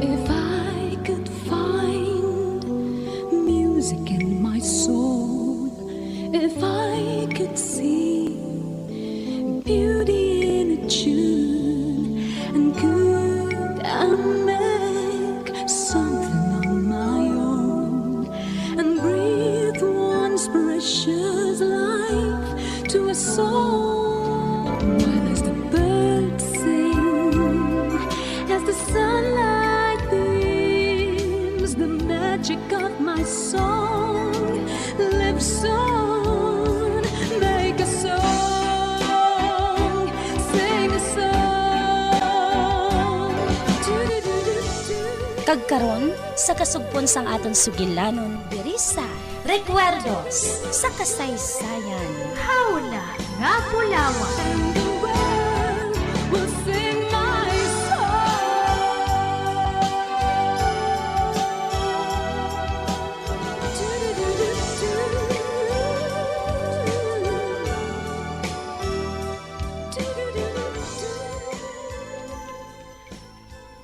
If I could find music in my soul, if I could see beauty in a tune, and could I make something on my own, and breathe once precious life to a soul. While as the birds sing, as the sunlight beams, the magic of my song lives on. Make a song, sing a song. Kag karon, sa kasugpon sang aton sugilanon diri sa Recuerdos sa Kasaysayan. Hawla nga bulawan. And the world will sing my song.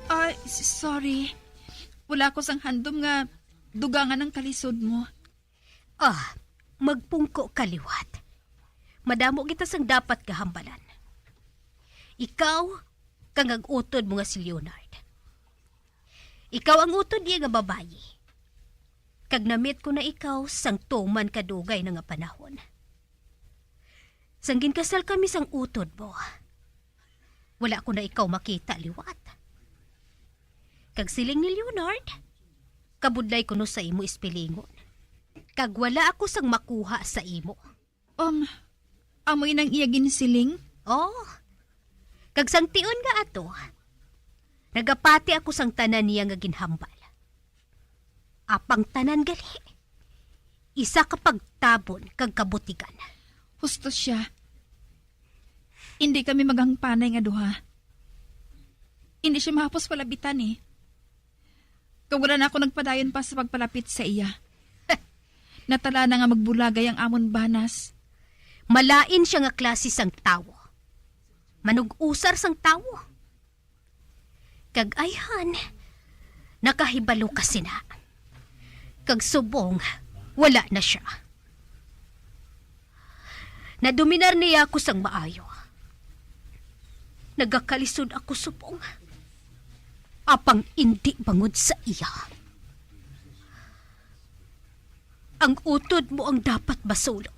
Ay, s- sorry. Wala ko sang handom nga dugangan ang kalisod mo. Ah, magpungko ka liwat. Madamo kita sang dapat kahambalan. Ikaw, kag ang utod mo nga si Leonard. Ikaw ang utod niya nga babayi. Kag namit ko na ikaw sang tuman kadugay na nga panahon. Sang ginkasal kami sang utod mo, wala ko na ikaw makita liwat. Kag siling ni Leonard, kabudlay kuno sa imo ispilingon. Kag wala ako sang makuha sa imo. Um, amoy nang iya ginsiling? Oh, kag sang tion nga ato, nagapati ako sang tanan niya nga ginhambal. Apang tanan gali, isa ka pagtabon kag kabutigan. Husto siya. Hindi kami maghangpanay nga duha. Hindi siya mahapos palabitan eh. Kag wala na ako nagpadayon pa sa pagpalapit sa iya. Natala na nga magbulagay ang amon banas. Malain siya nga klase sang tawo. Manug-usar sang tawo. Kag ayhan, nakahibalo ka sina. Kag subong, wala na siya. Nadominar niya ako sang maayo. Nagakalisod ako subong. Apang indi bangod sa iya. Ang utod mo ang dapat basulon.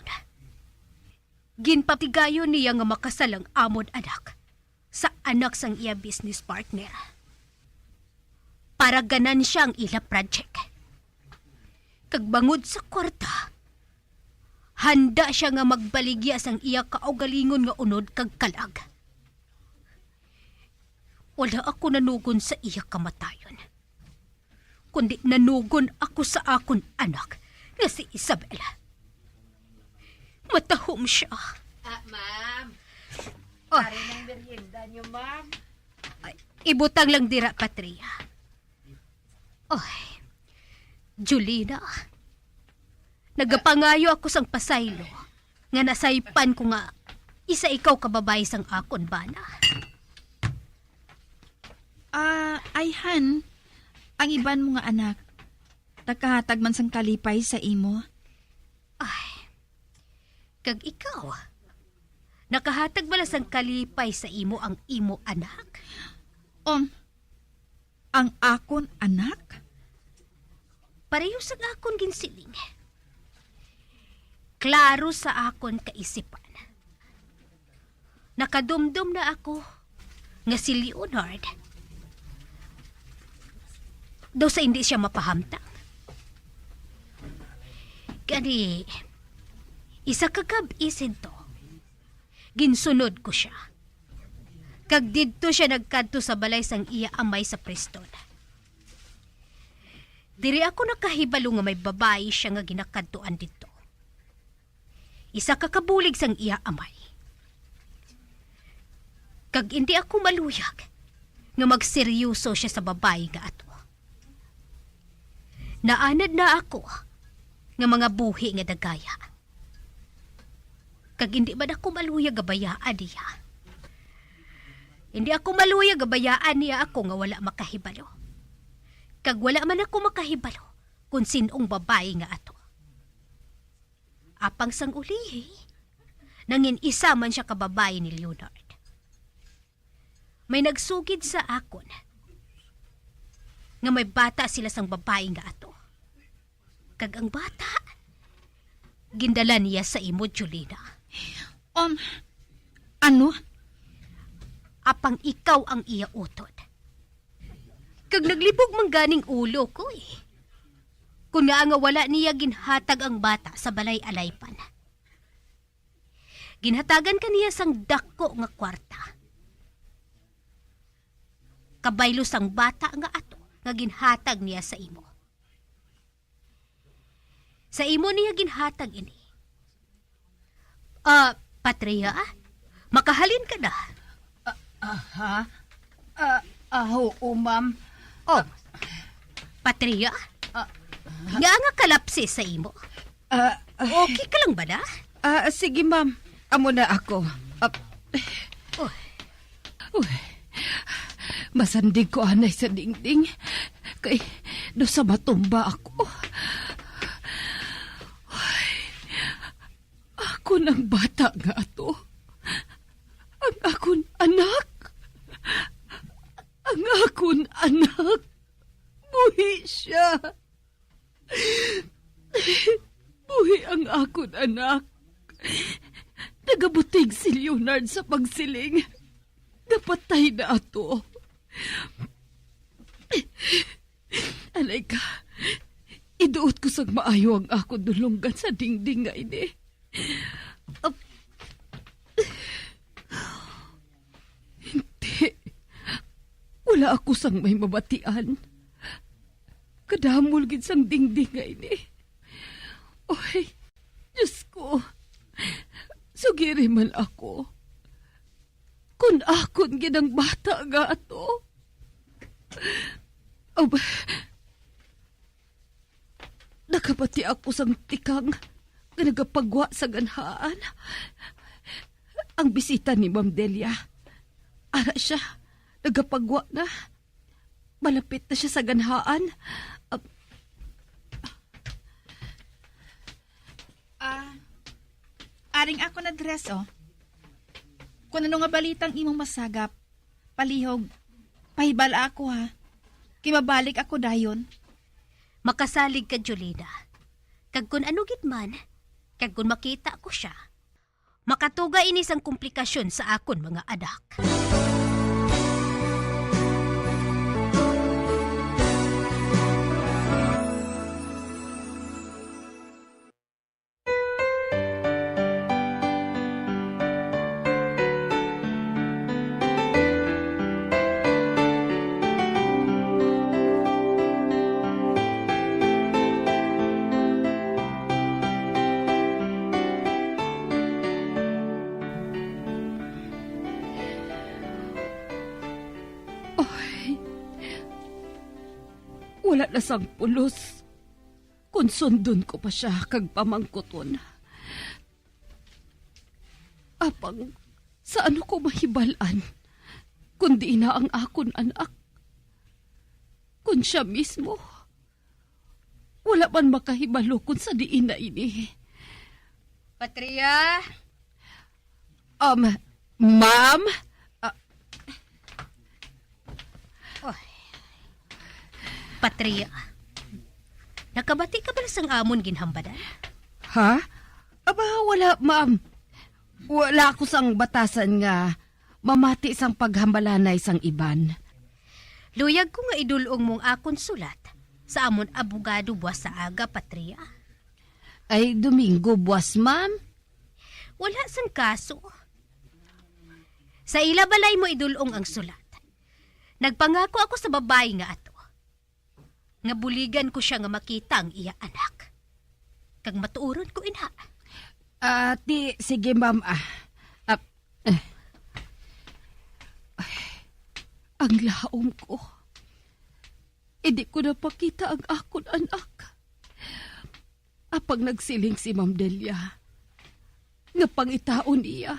Ginpatigayon niya nga makasal ang amon anak sa anak sang iya business partner. Para ganansya ang ila project. Kag bangod sa kwarta, handa siya nga magbaligya sang iya kaugalingon nga unod kag kalag. Wala ako nanugon sa iya kamatayon, kundi nanugon ako sa akon anak nga si Isabel. Matahom siya. Ah, ma'am. Oh. Ari ng merienda niyo, ma'am. Ibutang lang dira, Patria. Oy, Julina, nagapangayo ako sang pasaylo nga nasaypan ko nga isa ikaw ka babayi sang akon bana. Ah, ayhan, ang iban mo nga anak, nakahatag man sang kalipay sa imo. Ay, kag ikaw, nakahatag bala sang kalipay sa imo ang imo anak? Um, ang akon anak? Pareho sang akon ginsiling. Klaro sa akon kaisipan. Nakadumdom na ako nga si Leonard daw sa hindi siya mapahamtang. Gani, isa ka gab-i sinto, ginsunod ko siya. Kag didto siya nagkadto sa balay sang iya amay sa Preston. Diri ako nakahibalo nga may babayi siya nga ginakadtuan didto. Isa ka kabulig sang iya amay. Kag indi ako maluyag nga magseryoso sia sa babayi nga ato. Naanad na ako nga mga buhi nga dagaya. Kag indi man ako maluyag nga bayaan niya. Indi ako maluyag nga bayaan niya ako nga wala makahibalo. Kag wala man ako makahibalo kon sin-ong babayi nga ato. Apang sang ulihi, nangin-isa man sia ka babayi ni Leonard. May nagsugid sa akon nga may bata sila sang babayi nga ato. Kag ang bata, gindala niya sa imo, Jolina. Um, ano? Apang ikaw ang iya utod. Kag naglibog man ganing ulo ko, eh. Kun nga nga wala niya ginhatag ang bata sa balay alaypan. Ginhatagan ka niya sang dako nga kwarta. Kabaylo sang bata nga ato nga ginhatag niya sa imo. Sa imo niya ginhatag ini. Ah, Patria, makahalin ka na. Ah, ah, ha? Ah, ah, oo, ma'am. Oh, Patria? Ah, nga nga kalapsi sa imo. Ah, ah, Okay ka lang ba na? Ah, sige, ma'am. Amo na ako. Ah, Oh, Uy, masandig ko anay sa dingding. Kay, do sa matumba ako. Uy, ako nang bata nga ato. Ang akon anak. Ang akon anak. Buhi siya. Buhi ang akon anak. Nagabutig si Leonard sa pagsiling. Napatay na ato. Anay ka, iduot ko sang maayo ang akon dulonggan sa dingding nga ini. Ap-, Hindi. Wala ako sang may mabatian. Kadamol gid sang dingding nga ini. Oy, Diyos ko. Sugiri man ako. Kun akon gid ang bata nga ato. Ab-, Nakabati ako sang tikang nga nagapagwa sa ganhaan. Ang bisita ni Ma'am Delia. Ara siya, nagapagwa na. Malapit na siya sa ganhaan. Ah, Ah, aring ako na dress, oh. Kung ano nga balitang imong masagap, palihog, pahibal ako, ha. Kay mabalik ako dayon. Makasalig ka, Jolina. Kag kun ano gid man, kag kun makita ko sia, makatuga ini sang komplikasyon sa akon mga anak. Ay, wala na sang pulos kon sundon ko pa sia kag pamangkuton. Apang sa ano ko mahibal-an, kundi na ang akon anak? Kun sia mismo, wala man makahibalo kun sa diin na ini. Patria? Um, ma'am? Ah, Oy. Patria, nakabati ka bala sang amon ginhambanan? Ha? Aba, wala, ma'am. Wala ako sang batasan nga mamati sang paghambalanay sang iban. Luyag ko nga idul-ong mo ang akon sulat sa amon abogado buwas sa aga, Patria. Ay, Domingo buwas, ma'am? Wala sang kaso. Sa ila balay mo idul-ong ang sulat. Nagpangako ako sa babayi nga ato nga buligan ko sia nga makita ang iya anak. Kag matuoron ko ina. Ah, ti, sige, ma'am, ah. Ah, eh. Ang laom ko. Hindi ko napakita ang akon anak. Apang nagsiling si Ma'am Delia nga pangitaon niya.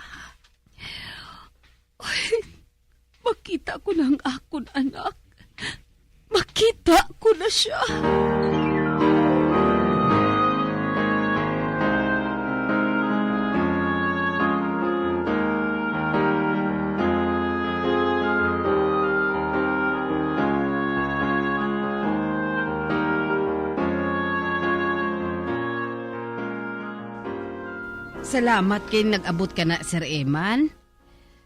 Ay, makita ko na ang akon anak. Makita ko na siya. Salamat kay nag-abot ka na, Sir Eman.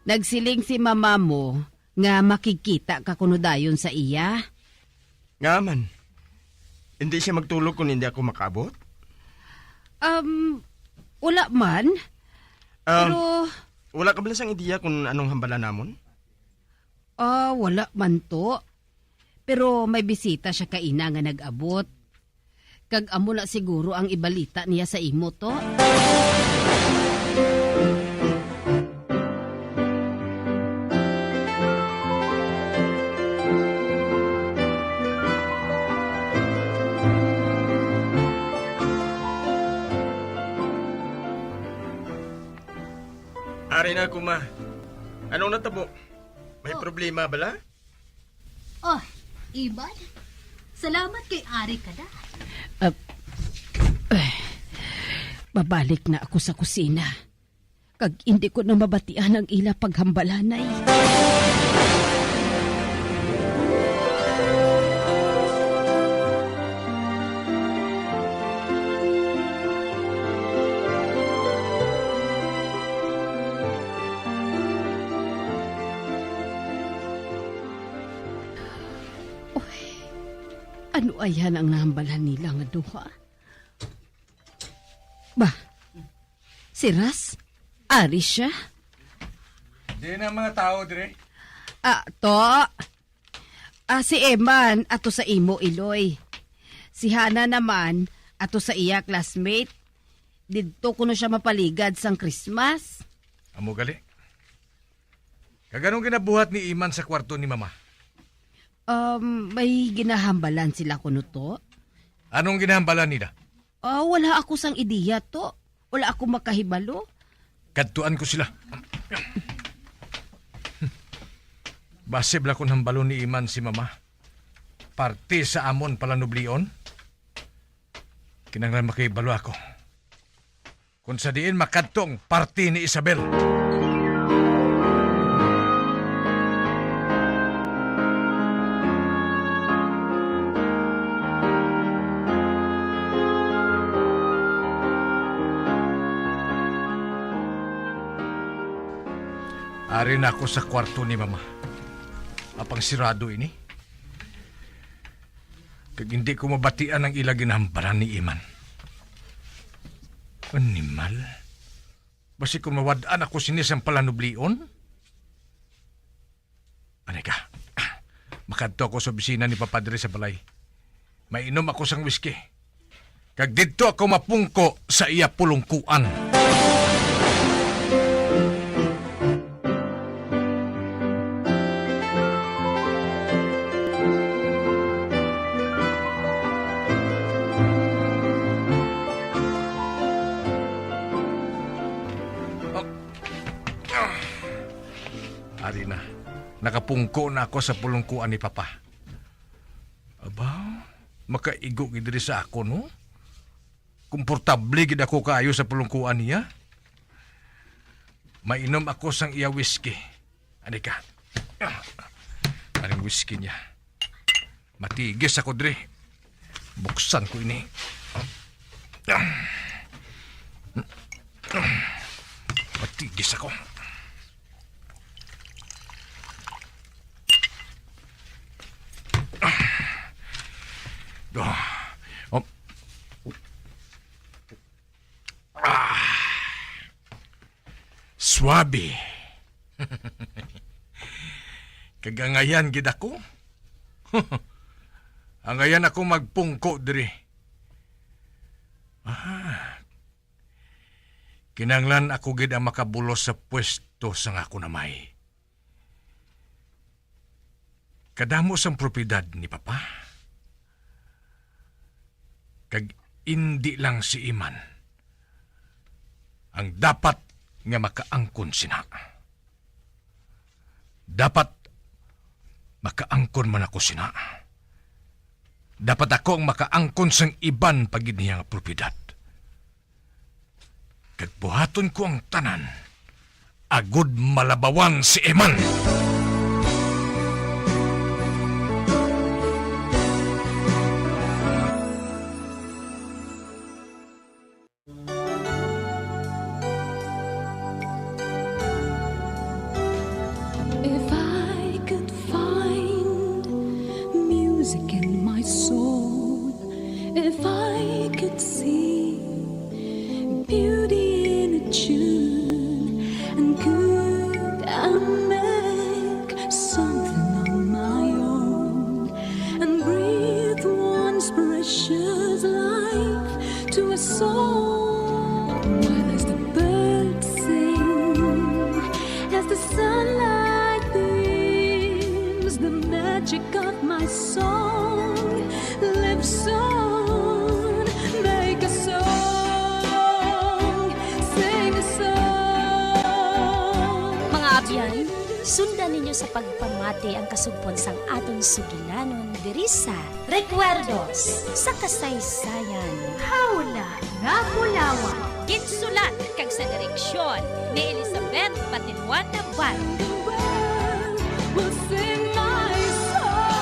Nagsiling si mama mo nga makigkita ka kuno dayon sa iya. Nga man, hindi siya magtulog kung hindi ako makaabot? Um, wala man. Ah, Pero wala ka bala sang ideya kung anong hambalan namon? Ah, wala man to. Pero may bisita siya kaina nga nag-abot. Kag amo na siguro ang ibalita niya sa imo, to. Ari na ako, ma. Anong natabo? May Oh. problema bala? Oh, Iban, salamat kay ari ka na. Ah, eh, babalik na ako sa kusina. Kag hindi ko na mabatian ang ila paghambalanay. Uy, ano ayan ang nahambalan nila nga duha? Ba, si Ras, ari siya? Di na mga tao dire. Ah, to. Ah, si Eman, ato sa imo, Iloy. Si Hana naman, ato sa iya classmate. Didto kuno siya mapaligad sang Christmas. Amo gali. Kag anong ginabuhat ni Iman sa kwarto ni Mama? Um, may ginahambalan sila kuno to. Anong ginahambalan nila? Ah, wala ako sang ideya to. Wala ako makahibalo. Kadtuan ko sila. Basi bala kon hambalon ni Iman si Mama, parte sa amon palanublion, kinahanglan makahibalo ako. Kung sa diin makadto ang parti ni Isabel. Ari na ako sa kwarto ni Mama. Apang sirado ini. Kag hindi ko mabatian ang ila ginahambalan ni Iman. Animal. Basi kung mawad-an ako sini sang palanublion? Anay ka, makadto ako sa opisina ni Papa diri sa balay. Mainom ako sang whisky. Kag didto ako mapungko sa iya pulungkuan. Ari na, nakapungko na ako sa pulungkuan ni Papa. Aba, makaigo gid diri sa akon, no? Komportable gid ako kaayo sa pulungkuan niya. Mainom ako sang iya whisky. Ani ka? Aning whisky niya. Matigis ako diri. Buksan ko ini. Matigis ako. Ah. Oh. Ah. Suabe. Kag angayan gid ako. Angayan ako magpungko diri. Ah. Kinahanglan ako gid ang makabulos sa pwesto sang akon amay. kadamo sang propiedad ni Papa. Kag indi lang si Iman ang dapat nga makaangkon sina. Dapat makaangkon man ako sina. Dapat ako ang makaangkon sang iban pa gid niya nga propiedad. Kag buhaton ko ang tanan, agod malabawan si Iman. If I could find music in my soul, if I could see beauty in a tune, and could I make something on my own and breathe once precious life to a soul? While as the birds sing, as the sunlight beams, the magic of my song lives on. Make a song, sing a song. Mga abyan, sundan ninyo sa pagpamati ang kasugpon sang aton sugilanon diri sa Recuerdos sa Kasaysayan. Hawla nga Bulawan. Ginsulat kag sa direksyon ni Elizabeth Patiluan Navarro. Will sing my song.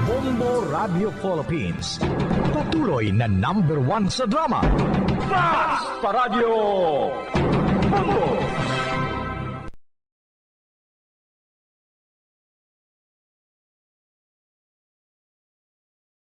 Bombo Radio Philippines, patuloy na number one sa drama. Basta Radyo!